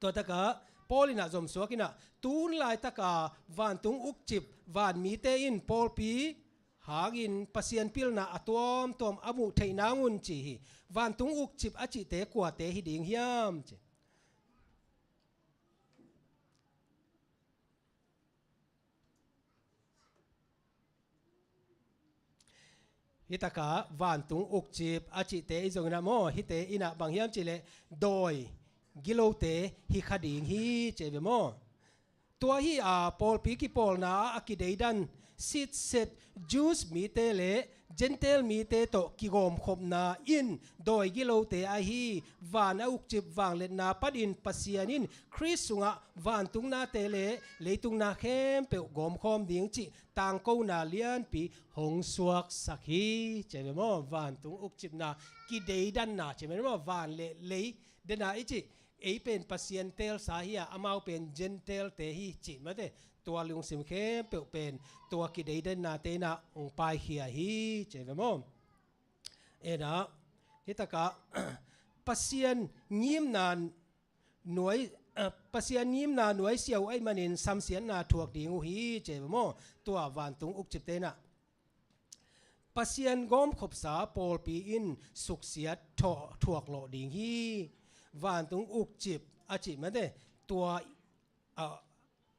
tua takah Paul inah zomsuak inah, tun laitaka vantung ukcip vanmite in pawlpi hangin Pasian pilna a tuamtuam a muh theih nangun ci hi. Vantung ukcip a cihte kuate hi ding hiam ci. Hitakah vantung ukcip a cihte i zonginah maw, hihte inah bang hiam cihleh, dawi gilote hi kha ding hi ci ve maw? Tua hi a pawlpi kipawlna a kideidan sitset Jews mite le Gentile mite tawh kigawmkhopna in dawi gilote ahi van a ukcip vangliatna panin Pasian in Khrist sungah vantungna te le leitungna khempeuh gawmkhawm ding cih tangkona lianpi hong suaksak hi ci ve maw? Vantung ukcipna kideidanna ci ve maw? Van le lei dena i cih, ei pen Pasian teelsa hi a, amau pen Gentile te hi cih mate, tua lungsim khempeuh pen tua kideidannate inah hong paikhia hi ci ve maw? Enah hitakah Pasian ngimna nuai, eh, Pasian ngimna nuaisiau ahih manin samsiatna thuak ding uh hi ci ve maw? Tua vantung ukcipte inah Pasian gawmkhopsa pawlpi in suksiat thaw-, thuak lawh ding hi. Vantung ukcip a cih mate, tua a,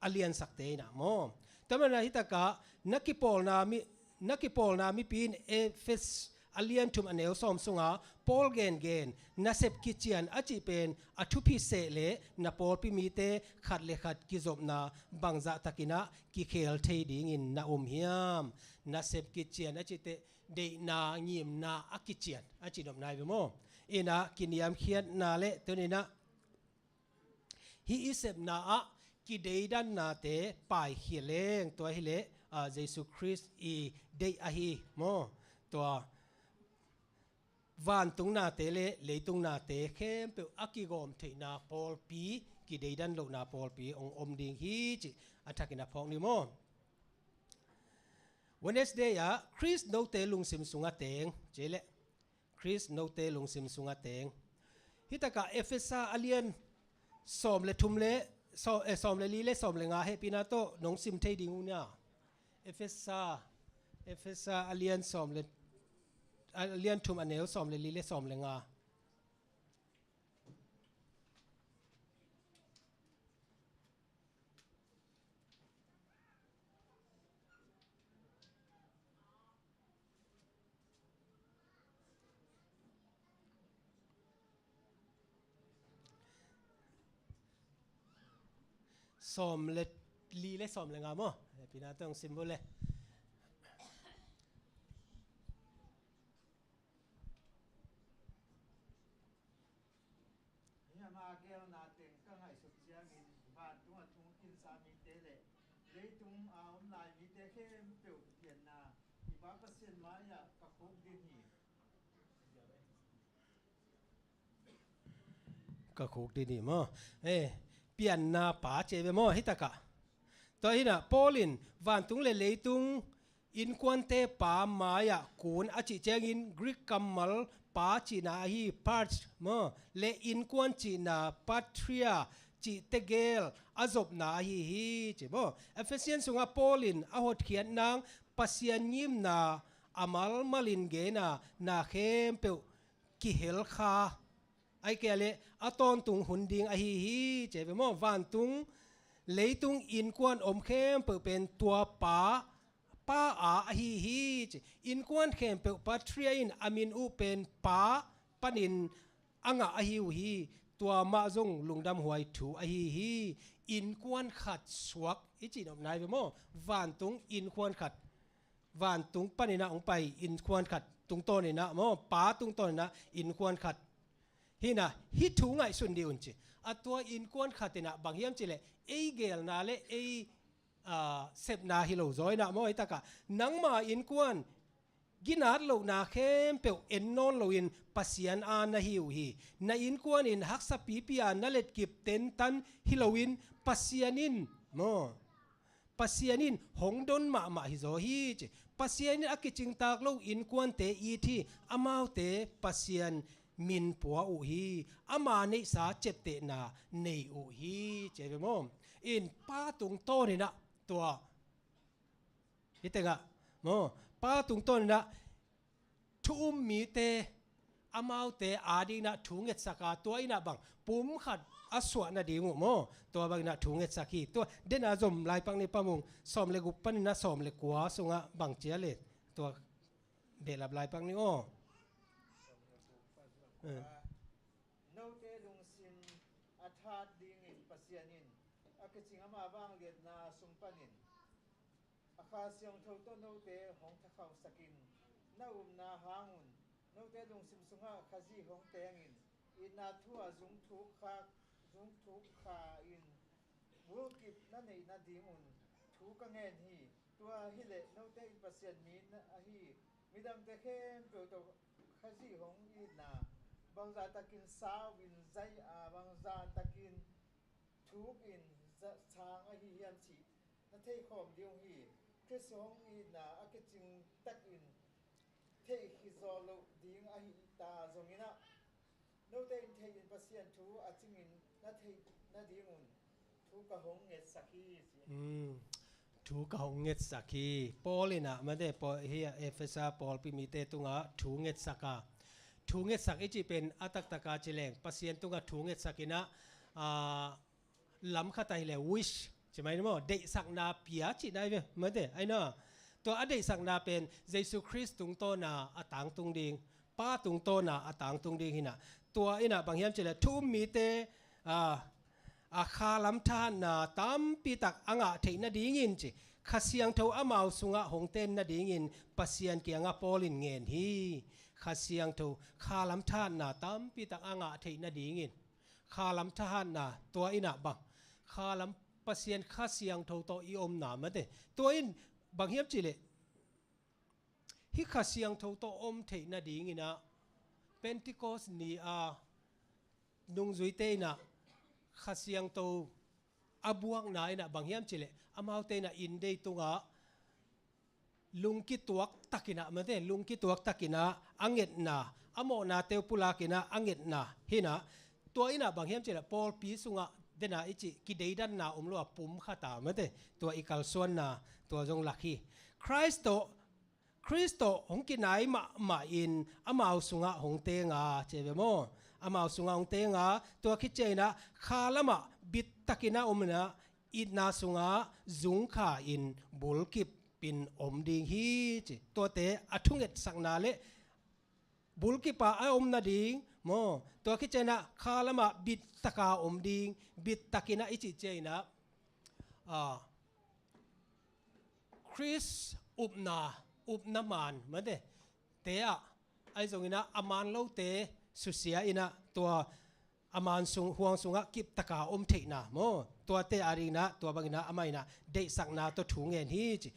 a liansakte inah maw? Tua manah hitakah na kipawlna mi, na kipawlna mipi in Efesa a lian thum a neu sawm sunga Paul gengen nasep kician a cih pen a thupi seh le na pawlpi mite khat le khat kizopna bangzah takinah kikhel thei dingin na um hiam? Nasep kician a cihte deihna ngimna a kician a cihnopna hi ve maw? Inah kiniamkhiatna le tuninah hih i sepna ah kideidannate paikhia leng tua hileh, ah, Jesu Khrist i deih ahi maw? Tua vantungnate le leitungnate khempeuh a kigawm theihna pawlpi, kideidan lohna pawlpi hong om ding hi cih a thakin a phawk ni maw? Wednesday ah Khrist note lungsim sungah teng ci leh, Khrist note lungsim sungah teng. Hitakah Efesa a lian sawm le thum le, saw-, eh, sawm le li le sawm le nga hehpihna tawh nong sim thei ding uh nia. Efesa, Efesa a lian sawm le, a lian thum a neu sawm le li le sawm le nga. Sawm le li le sawm le nga maw? Hehpihna tawh hong sim bo le. Hih ama geelna teng ka ngaihsut ciangin, vantung a thung kinsa mite le leitung a om lai mite khempeuh pianna i Pa Pasian mai-ah ka khukdin hi. Ka khukdin hi maw? Eh, pianna pa ci ve maw hitakah? Tua hinah Paul in vantung le leitung innkuante pa mai-ah kun a cih ciangin Greek kammal pa cihna ahi, pater maw, le innkuan cihna patria cih tegel a zopna ahi hi, ci maw? Efesian sungah Paul in a hotkhiat nang Pasian ngimna a malmalin gena na khempeuh kihel kha, ahih kei leh a tawntung hun ding ahi hi, ci ve maw? Vantung leitung innkuan om khempeuh pen tua pa, pa a ahi hi, ci. Innkuan khempeuh Patria in a min uh pen pa panin a ngah ahi uh hi. Tua mah zong lungdamhuai thu ahi hi. Innkuan khat suak i cih nop nai ve maw? Vantung innkuan khat, vantung paninah hong pai innkuan khat tungtawninah maw, pa tungtawninah innkuan khat hinah, hih thu ngaihsun dih un ci. A tua innkuan khatinah bang hiam cihleh ei geelna le ei, aa, sepna hi lo zaw inah maw, hih takah nangma innkuan ginat lohna khempeuh en nawn loin Pasian a na hi uh hi. Na innkuan in haksa pipi a na letkip tentan hi loin Pasian in maw, Pasian in hong don mahmah hi zaw hi ci. Pasian in a kicingtak lo innkuante it hi, amaute Pasian min pua uh hi, ama neihsa ciaptehna nei uh hi, ci ve maw? In pa tungtawninah tua hih tengah maw, pa tungtawninah thu um mite, amaute adinginah thu ngetsak a, tua innah bang pum khat a suah nading uh maw, tua banginah thu ngetsak hi. Tua dena zom laipak ni pamung, sawm le guk paninah sawm le kua sungah bang cia le, tua behlap laipak ni aw. Eh. Note lungsim a that dingin Pasian in a kicing ama vangliatna sung panin a Kha Siangtho tawh note hong thakhauhsakin na upna hangun note lungsim sungah Khazih hong tengin itna thu a zungthuk kha, zungthuk kha in bulkip na neih nadingun thu ka ngen hi. Tua hileh note in Pasian mi na ahi midangte khempeuh tawh Khazih hong itna bangzah takin sau in zai a, bangzah takin thuk in za-, sang ahi hiam cih na theikhawm ding uh hi. Khrist hong itna a kicing takin theih khit zawh loh ding ahi ta zonginah note in theih in Pasian thu a cingin na theih nadingun thu ka hong ngetsak hi, ci. Hmm. Thu ka hong ngetsak hi. Paul inah mate, Paul, hi Efesa pawlpi mite tungah thu ngetsak a, thu ngetsak i cih pen a taktaka ci leng Pasian tungah thu ngetsak inah, aa, lam khat ahih leh wish ci mai ni maw, deihsakna pia cihna hi ve mate, ai na. Tua a deihsakna pen Jesu Khrist tungtawna a tangtung ding, pa tungtawna a tangtung ding hinah. Tua innah bang hiam cihleh thu um mite, aa, a kha lam thahatna tampitak a ngah theih nadingin ci, Kha Siangtho amau sungah hong ten nadingin Pasian kiangah Paul in ngen hi. Kha Siangtho kha lam thahatna tampitak a ngah theih nadingin, kha lam thahatna, tua innah bang kha lam, Pasian Kha Siangtho tawh i omna mate, tua in bang hiam cihleh hih Kha Siangtho tawh om theih nadinginah Pentecost ni a nungzuite innah Kha Siangtho a buakna innah bang hiam cihleh amaute innah inndei tungah lungkituak takinah mate, lungkituak takinah a ngetna, a mawhnate uh pulakinah a ngetna hinah. Tua innah bang hiam cihleh pawlpi sungah dena i cih kideidanna om lo a, pum khata mate, tua i kalsuanna tua zong lak hi. Khrist tawh, Khrist tawh hong kinai mahmah in amau sungah hong tenga ci ve maw? Amau sungah hong tenga, tua khit cianginah kha lamah bittakin a om inah itna sungah zungkha in bulkip in om ding hi ci. Tuate a thungetsakna le bulkipa a om nading maw? Tua khit cianginah kha lamah bittaka om ding, bittakinah i cih cianginah, aa, Khrist upna, upna maan mate, te ah, ahi zonginah a maan lote susia innah tua a maan sung, huang sungah kiptaka om theihna maw? Tuate adinginah tua banginah amah innah deihsakna tawh thu ngen hi ci.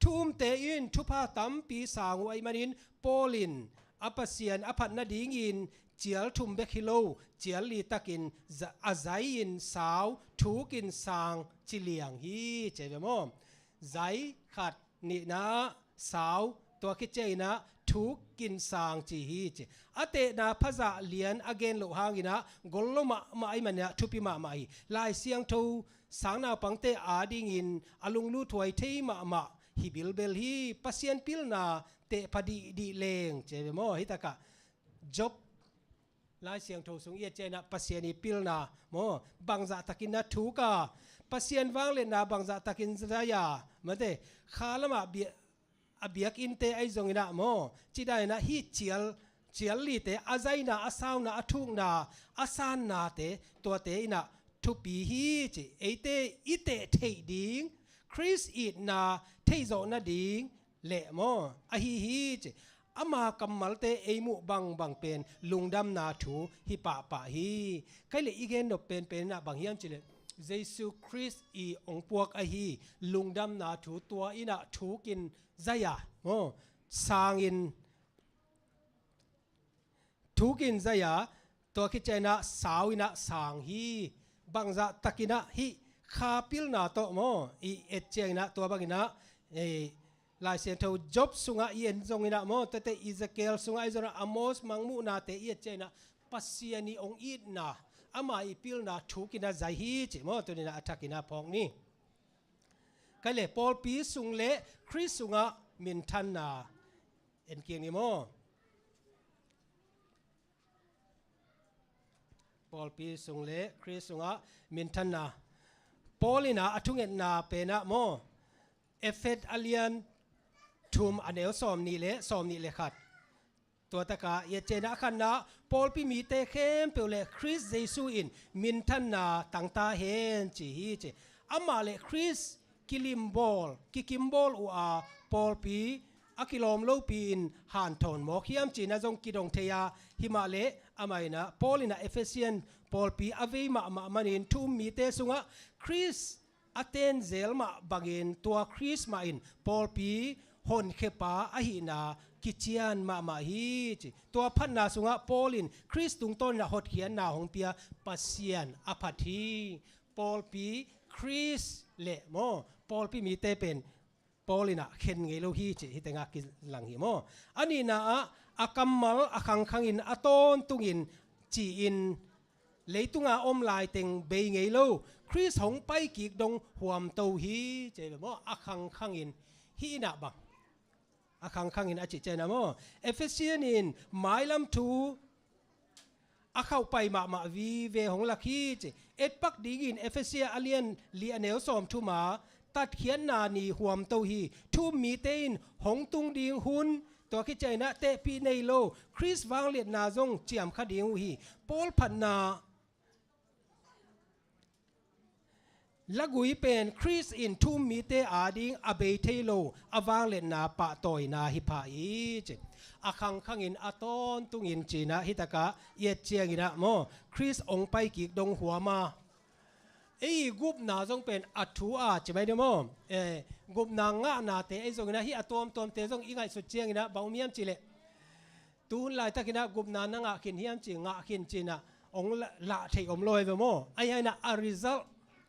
Thu umte in thupha tampi sang uh ahih manin Paul in a Pasian a phat nadingin cial thum bek hi lo, cial li takin za-, a zai-in sau, thukin sang ci liang hi ci ve maw? Zai khat, nihna, sau, Tua khit ciangin ah thu kin sang ci hi ci. A tehna phazah lian a gen loh hangin ah gol lo mahmah ahih manin ah thupi mahmah hi. Lai Siangtho sang naupangte adingin a lunglut huai thei mahmah hi bilbel hi. Pasian pilna teh pha dihdih leng ci ve maw. Hi takah Job Lai Siangtho sung i et ciangin ah Pasian i pilna maw, bangzah takin na thuk a, Pasian vangliatna bangzah takin zai a, mate, kha lamah bia-, a biakinnte ahi zongin ah maw, ci dan in ah hih cial, cial lite a zaina, a sauna, a thukna, a sannate, tuate in ah thupi hi ci. Eite i teh theih ding, Khrist itna theih zawh nading leh maw, ahi hi ci. Ama kammalte ei muh bangbang pen lungdamna thu hi pahpah hi. Kei le i gen nop penpen in ah bang hiam cih leh Jesu Khrist i ong puak ahi lungdamna thu tua in ah thukin zai a maw, sangin thukin zai a, tua khit ciangin ah sau in ah sang hi. Bangzah takin ah hih kha pilna tawh maw, i et ciangin ah tua bangin ah, eh, Lai Siangtho Job sungah i en zongin ah maw, tuate Ezekiel sungah i zongin ah, Amos Mangmuhnate i et ciangin ah Pasian i ong itna, ama i pilna thukin ah zai hi ci maw. Tuni in ah a thakin ah phawk ni. Kei le pawlpi sung le Khrist sungah minthanna en kik ni maw. Pawlpi sung le Khrist sungah minthanna. Paul in ah a thungetna pen ah maw, Efesa a lian thum a neu sawmnih le sawmnih le khat. Tua takah i et ciangin ah a khatna, pawlpi mite khempeuh le Khrist Jesu in minthanna tangta hen ci hi ci. Amah le Khrist kilimbawl, kikimbawl uh a, pawlpi a kilawm lopi-in hanthawn mawk hiam cih in ah zong kidong thei a, himah le amah in ah, Paul in ah Efesa pawlpi a vei mahmah manin thu-um mite sungah Khrist a ten zel mah bangin tua Khrist mah in pawlpi honkhiapa ahihna kician mahmah hi ci. Tua phatna sungah Paul in Khrist tungtawnin ah hotkhiatna hong pia Pasian a phat hi. Pawlpi Khrist le maw, pawlpi mite pen Paul in ah khen ngei lo hi ci, hih tengah kilang hi maw. A nihna ah a kammal a khangkhangin a tawntungin ci-in leitunga om laiteng bei ngei lo, Khrist hong paikik dong huamto hi ci ve maw. A khangkhangin hih in ah bang a khangkhangin a cih ciangin ah maw, Efesa in mailam thu a khauhpai mahmah vive hong lak hi ci. Etpak dingin Efesa a lian li a neu sawmthum ah tatkhiatna ni huamto hi. Thu-um mite in hong tung ding hun, tua khit ciangin ah tehpih nei lo, Khrist vangliatna zong ciamkha ding uh hi. Paul phatna lagui pen Khrist in thu-um mite ading a bei thei lo a vangliatna pahtawina hi pha hi ci. A khangkhangin a tawntungin ci-in ah hih takah i et ciangin ah maw, Khrist hong paikik dong huam a. Ei gupna zong pen a thu a ci mai ni maw. Eh, gupna ngahnate ei zongin ah hih a tuamtuamte zong i ngaihsut ciangin ah bang om hiam cih leh, tu hun laitakin ah gupna na ngah khin hiam ci, ngah khin ci-in ah hong la-, lah theih om lo hi ve maw. Ahi hangin ah a result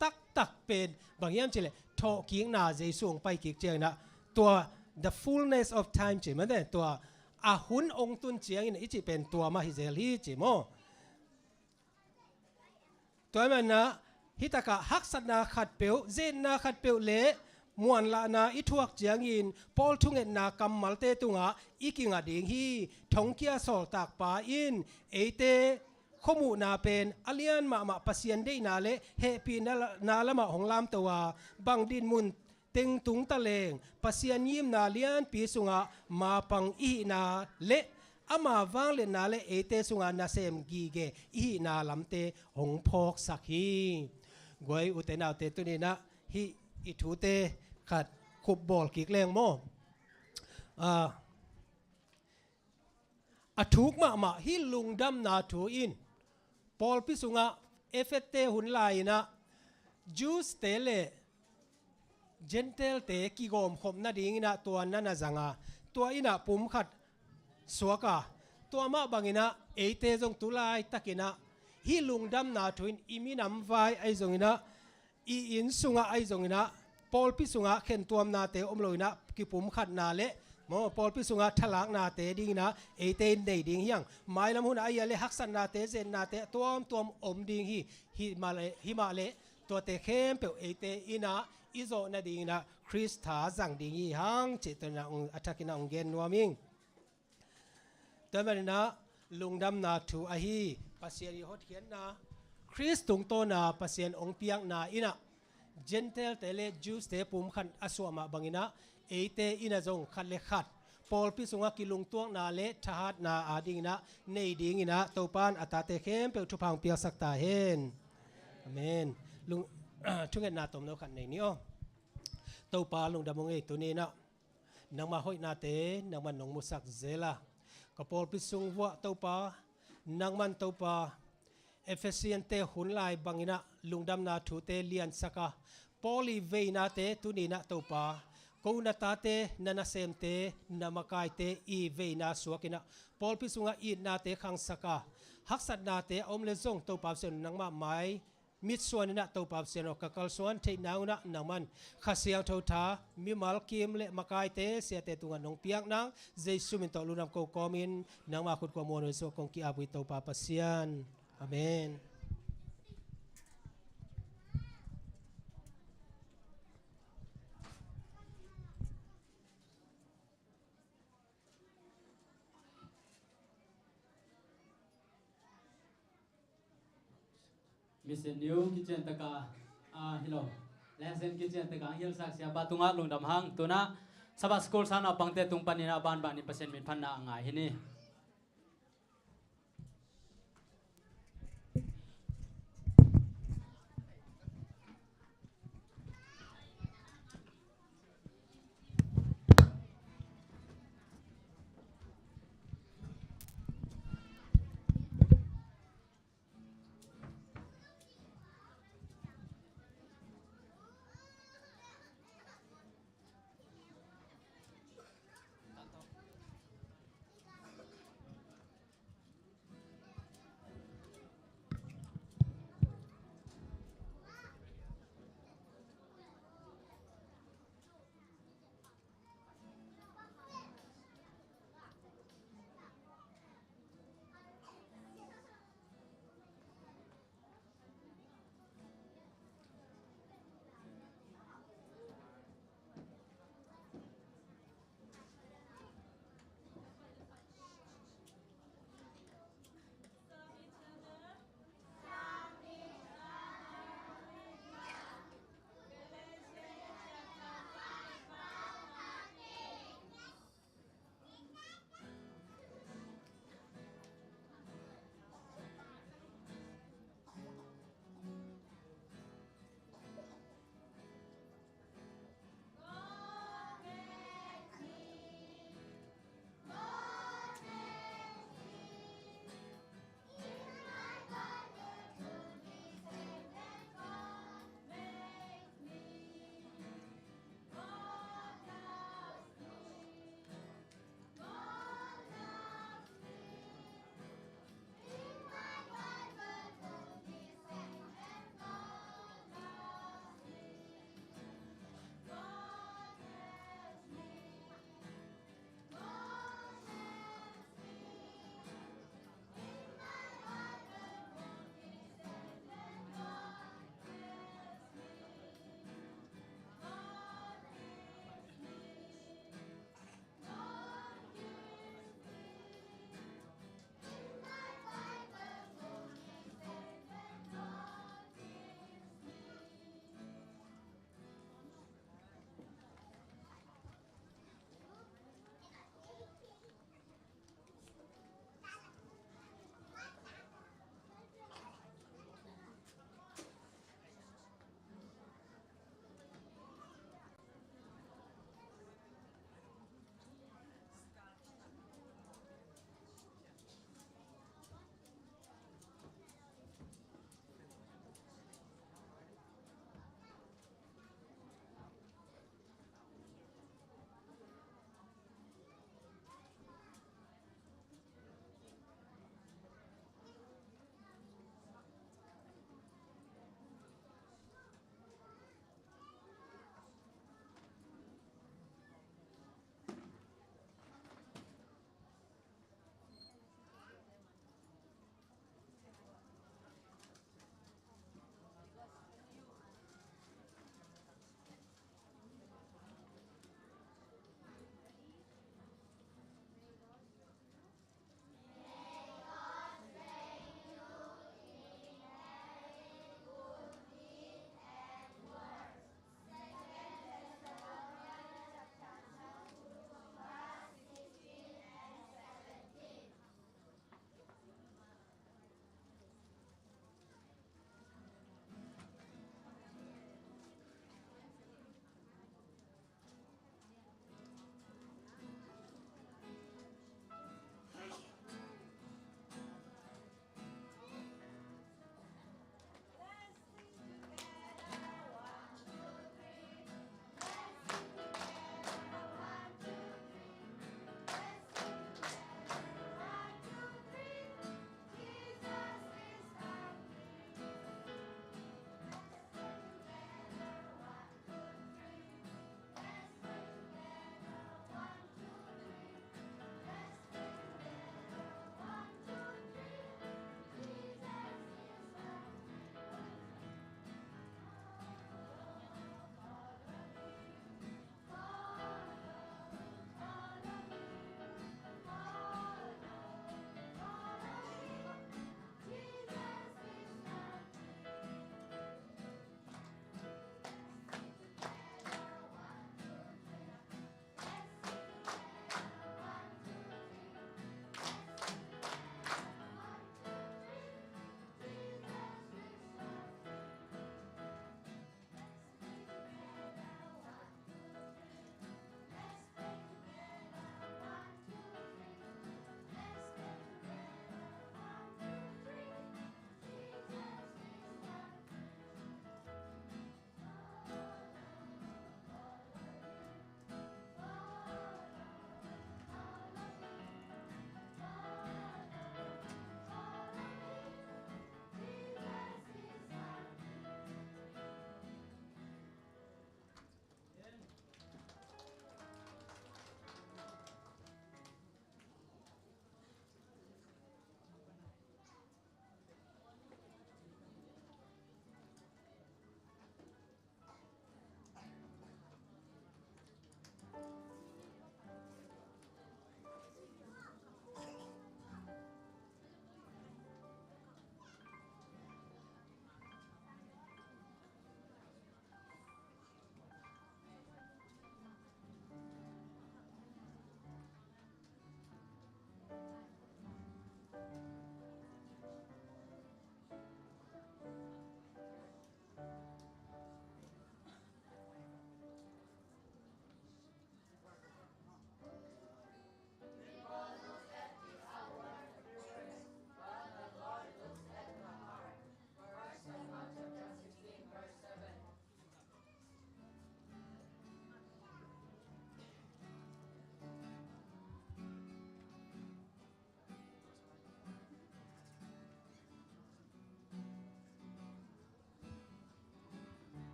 taktak pen bang hiam cih leh thawhkikna, Jesu hong paikik ciangin ah tua the fullness of time ci mate, tua a hun hong tun ciangin i cih pen tua mah hi zel hi ci maw. Tua ahih manin ah hih takah haksatna khatpeuh, zetna khatpeuh le muanlahna i thuak ciangin Paul thungetna kammalte tungah i kingah ding hi. Thongkia sawltakpa in eite khuamuhna pen a lian mahmah Pasian deihna le hehpihna la-, na lamah hong lamto a, bang dinmun teng tung taleng Pasian ngimna lianpi sungah mapang i hihna le ama vangliatna le eite sungah nasem gige i hihna lamte hong phawksak hi. Guai, ute naute, tuni-in ah hih i thute khat khupbawl kik leng maw. Ah, a thuk mahmah hih lungdamna thu in pawlpi sungah Efesa te hun lai-in ah Jews te le Gentile te kigawmkhop nadingin ah tua na na zang a, tua in ah pumkhat suak a, tua mah bangin ah eite zong tu laitakin ah hih lungdamna thu in i minam vai ahi zongin ah, i inn sungah ahi zongin ah, pawlpi sungah khentuamnate om loin ah kipumkhatna le Maw, pawlpi sungah thalaknate dinginah eite in nei ding hi hang. Mailam hunah a hia le haksatnate, zetnate a tuamtuam om ding hi. Himah le, himah le tuate khempeuh eite innah i zawh nadinginah Khrist tha zang ding hi hang cih tuanah a thakinah hong gen nuam ing. Tua maninah lungdamna thu ahi Pasian i hotkhiatna, Khrist tungtawna Pasian hong piakna innah Gentile-te le Jews-te pumkhat a suah mah banginah eite innah zong khat le khat pawlpi sungah kilungtuakna le thahatna adinginah nei dinginah Topa in a tate khempeuh thupha hong piaksak ta hen. Amen. Lung, thungetna tomno khat nei ni aw. Topa lungdam hong ei tuninah nangmah hoihnate nangman nong musak zel a, ka pawlpi sung vuah Topa, nangman Topa, Ephesian-te hun lai banginah lungdamna thute liansak a, Paul i veinate tuninah Topa, ko na tate, na nasemte, na makaite i veina suakinah pawlpi sungah itnate khangsak a, haksatnate a om le zong Topa Pasian nangmah mai mitsuaninah Topa Pasian aw, ka kalsuan theih nangunah nangman Kha Siangtho tha mimal kim le makaite siate tungah nong piak nang, Jesu min tawh lungdam ko kawmin nangmah khut kua muan uh Jesu kong ki-ap uh hi Topa Pasian. Amen. Mission New kician taka, ah, hi lo. Lesson kician taka ang hilsak siapa tungah lungdam hang. Tuna Sabbath School sang naupangte tung paninah banbanin Pasian min phatna a ngai hi ni.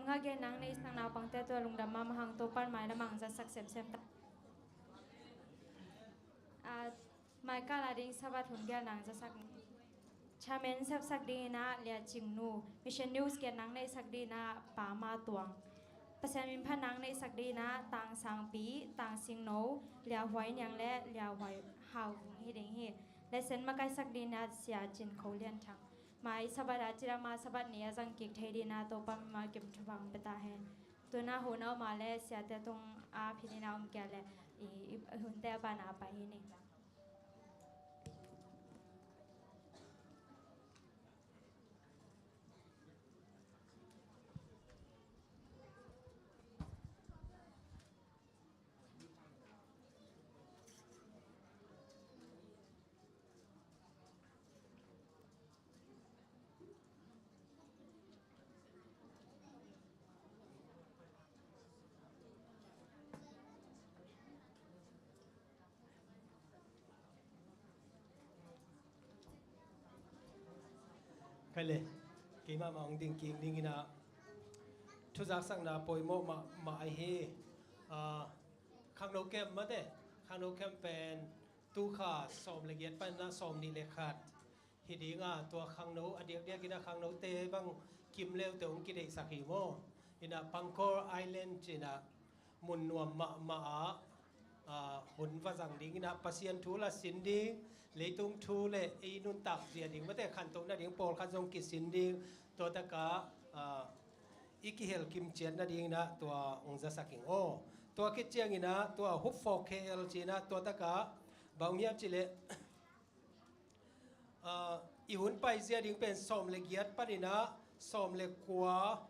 Nga gen nang neihsak naupangte tua lungdam mahmah hang, Topan mailam ah hong zatsak semsem ta. A, maikal a ding Sabbath hun gelh nang zatsak ni. Chairman sepsak dingin ah Lia Cing Nu, Mission News gen nang neihsak dingin ah Pa Ma Tuang, Pasian min phat nang neihsak dingin ah Tang Sang Pi, Tang Sing No, Lia Huai Niang le Lia Huai Hau Vung hi ding hi. Lesson makaisak dingin ah Sia Cin Kho Lian Thang. Mai Sabbath a cidam a Sabbath ni a zang kik thei dingin ah Topa mah kim thupha hong pia ta hen. Tuna hun a om a le siate tung a phi dingin ah om kei a le i, i hunte a pan a pai hi ni. Khai le, keimah mah hong ding kik dingin ah, thuzaksakna poimawh mahmah ahi hi. Ah, khangno camp mate, khangno camp pen tu kha sawm le giat panin ah sawm nih le khat hi ding a, tua khangno a diakdiakin ah khangnote bang kim leute hong kideihsak hi maw. In ah Pangkor Island ci-in ah mun nuam mahmah ah, ah, hun va zang dingin ah Pasian thu la sin ding, leitung thu le ei nuntak zia ding mate, khantoh nading pawlkhat zong kisin ding, tua takah, ah, i kihel kim ciat nadingin ah tua hong zasak ing aw. Tua khit ciangin ah tua Hope for K L ci-in ah tua takah bang hong hiam cih leh, ah, i hun paizia ding pen sawm le giat panin ah sawm le kua,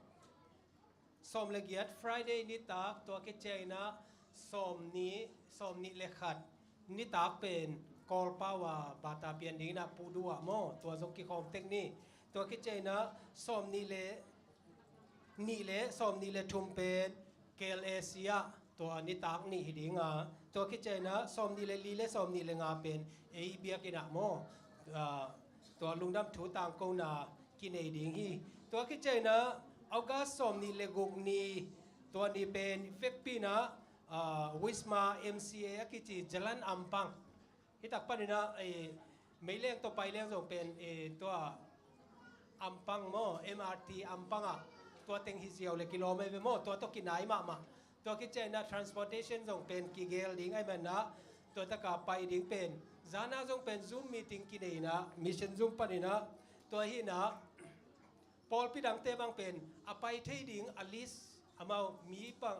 sawm le giat Friday nitak, tua khit ciangin ah sawm nih, sawm nih le khat nitak pen Kawlpau a bata pian dingin ah Pu Du ah maw, tua zong kikhawm tek ni. Tua khit ciangin ah sawm nih le nih le sawm nih le thum pen K L A C ah tua nitak nih hi ding a, tua khit ciangin ah sawm nih le li le sawm nih le nga pen ei biakinn ah maw, ah, tua lungdam thu tangkona kinei ding hi. Tua khit ciangin ah August sawm nih le guk ni, tua ni pen vekpi-in ah, ah, Wisma M C A a kici Jalan Ampang. Hi tak panin ah, eh, meileng tawh paileng zong pen, eh, tua Ampang maw, M R T Ampang ah, tua teng hi ziau le kilawm ahi ve maw, tua tawh kinai mahmah. Tua khit ciangin ah transportation zong pen kigel ding ahih manin ah, tua takah pai ding pen zan a zong pen Zoom meeting kinei-in ah, Mission Zoom panin ah, tua hi-in ah pawlpi dangte bang pen a pai thei ding a list, amau mi bang,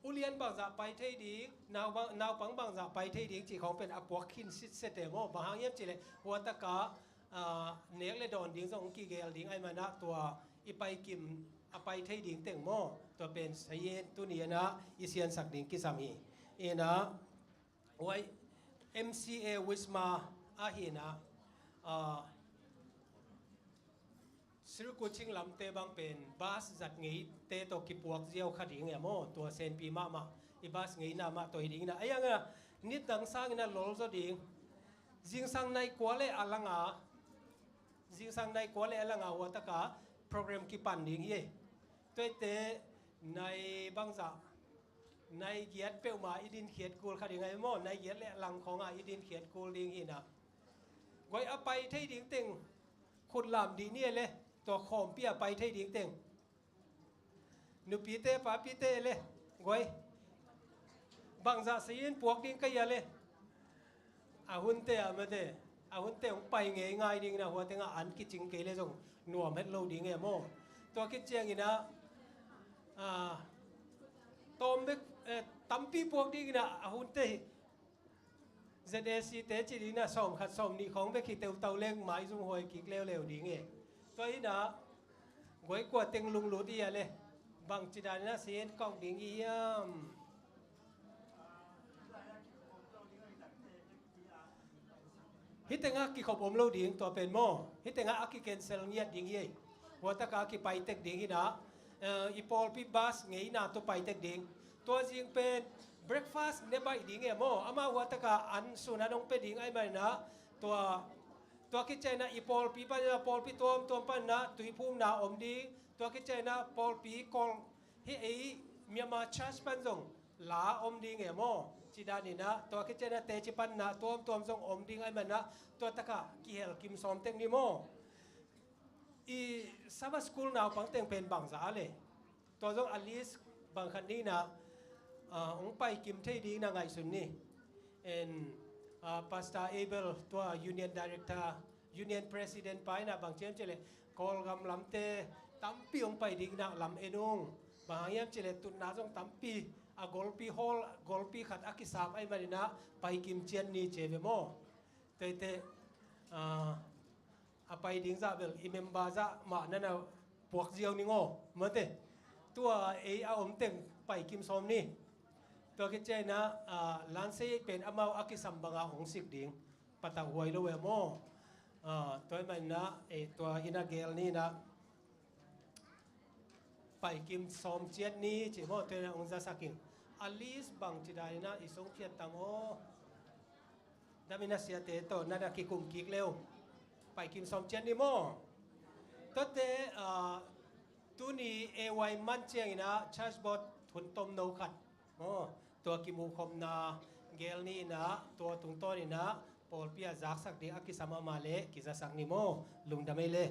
ulian bangzah pai thei ding, nau bang, naupang bangzah pai thei ding cih khawng pen a puak khin sitset e maw. Bang hang hiam cih leh hua takah, ah, nek le dawn ding zong kigel ding ahih manin ah tua i pai kim a pai thei ding teng maw, tua pen sayin tuni-in ah i siansak ding kisam hi. In ah huai M C A Wisma ah hi-in ah, ah, Sri Kuching lamte bang pen bus zat ngeite tawh kipuak ziau kha ding e maw, tua senpi mahmah, i bus ngeina mah tawh hi dingin ah. Ahi hangin ah nidang sangin ah lolzaw ding. Zingsang nai kua le a lang a, zingsang nai kua le a lang a hua takah program kipan ding hi. Tuate nai bangzah, nai giat peuhmah i dinkhiat kul kha ding ahi maw, nai giat le a lang khawngah i dinkhiat kul ding hi-in ah. Guai, a pai thei ding teng khut lam dih ni e le, tua khawmpi a pai thei ding teng. Nupite, papite e le, guai, bangzah sayin puak ding ka hia le. A hunte ah mate, a hunte hong pai ngei ngai dingin ah hua tengah an kicing kei le zong nuam het lo ding e maw. Tua khit ciangin ah, ah, tawm bek, eh, tampi puak dingin ah a hunte hi. Z A C te ci dingin ah sawm khat sawm nih khawng bek hi teutau leng maizum huai kik leuleu ding e. Tua hi-in ah guai, kua teng lunglut i hia le, bangci danin ah sayin kawk ding i hiam? Hih tengah kikhop om lo ding tua pen maw. Hih tengah a ki-cancel ngiat ding hi. Hua takah a kipai tek ding hi-in ah, eh, i pawlpi bus ngeina tawh pai tek ding. Tua zing pen breakfast ne baih ding e maw. Amah hua takah an, sun an hong pia ding ahih manin ah, tua, tua khit ciangin ah i pawlpi panin ah, pawlpi tuamtuam panin ah tuiphumna om ding. Tua khit ciangin ah pawlpi Kawl hih ei Myanmar Church pan zong la om ding e maw? Ci danin ah tua khit ciangin ah teci panna tuamtuam zong om ding ahih manin ah tua takah kihel kim sawm tek ni maw? I Sabbath School naupang teng pen bangzah a le? Tua zong a list bang khat ni in ah, ah, hong pai kim thei ding na ngaihsun ni. And, ah, Pastor Abel tua Union Director, Union President pa in ah bang ci hiam cih leh Kawlgam lamte tampi hong pai ding na lam en ung. Bang hang hiam cih leh tutna zong tampi a golpi hall, golpi khat a kisap ahih manin ah pai kim ciat ni ci ve maw? Tuate, ah, a pai ding zah bel i member zah mah na na puak ziau ning aw, mate. Tua ei a om teng pai kim sawm ni. Tua khit ciangin ah, ah, Lansei pen amau a kisam banga hong sik ding. Patauhuai lo e maw? Ah, tua ahih manin ah, eh, tua in ah gel ni in ah pai kim sawm ciat ni ci maw, tua in ah hong zasak ing. A list bang ci danin ah i sung phiat tam aw. Dam in ah siate tawh na na kikum kik le uh. Pai kim sawm ciat ni maw? Tuate, ah, tuni A Y man ciangin ah church board hun tomno khat maw? Tua kimuhkhopna gel ni in ah tua tungtawn in ah pawlpi ah zaksak ding a kisam a mah leh kizasak ni maw? Lungdam ei le.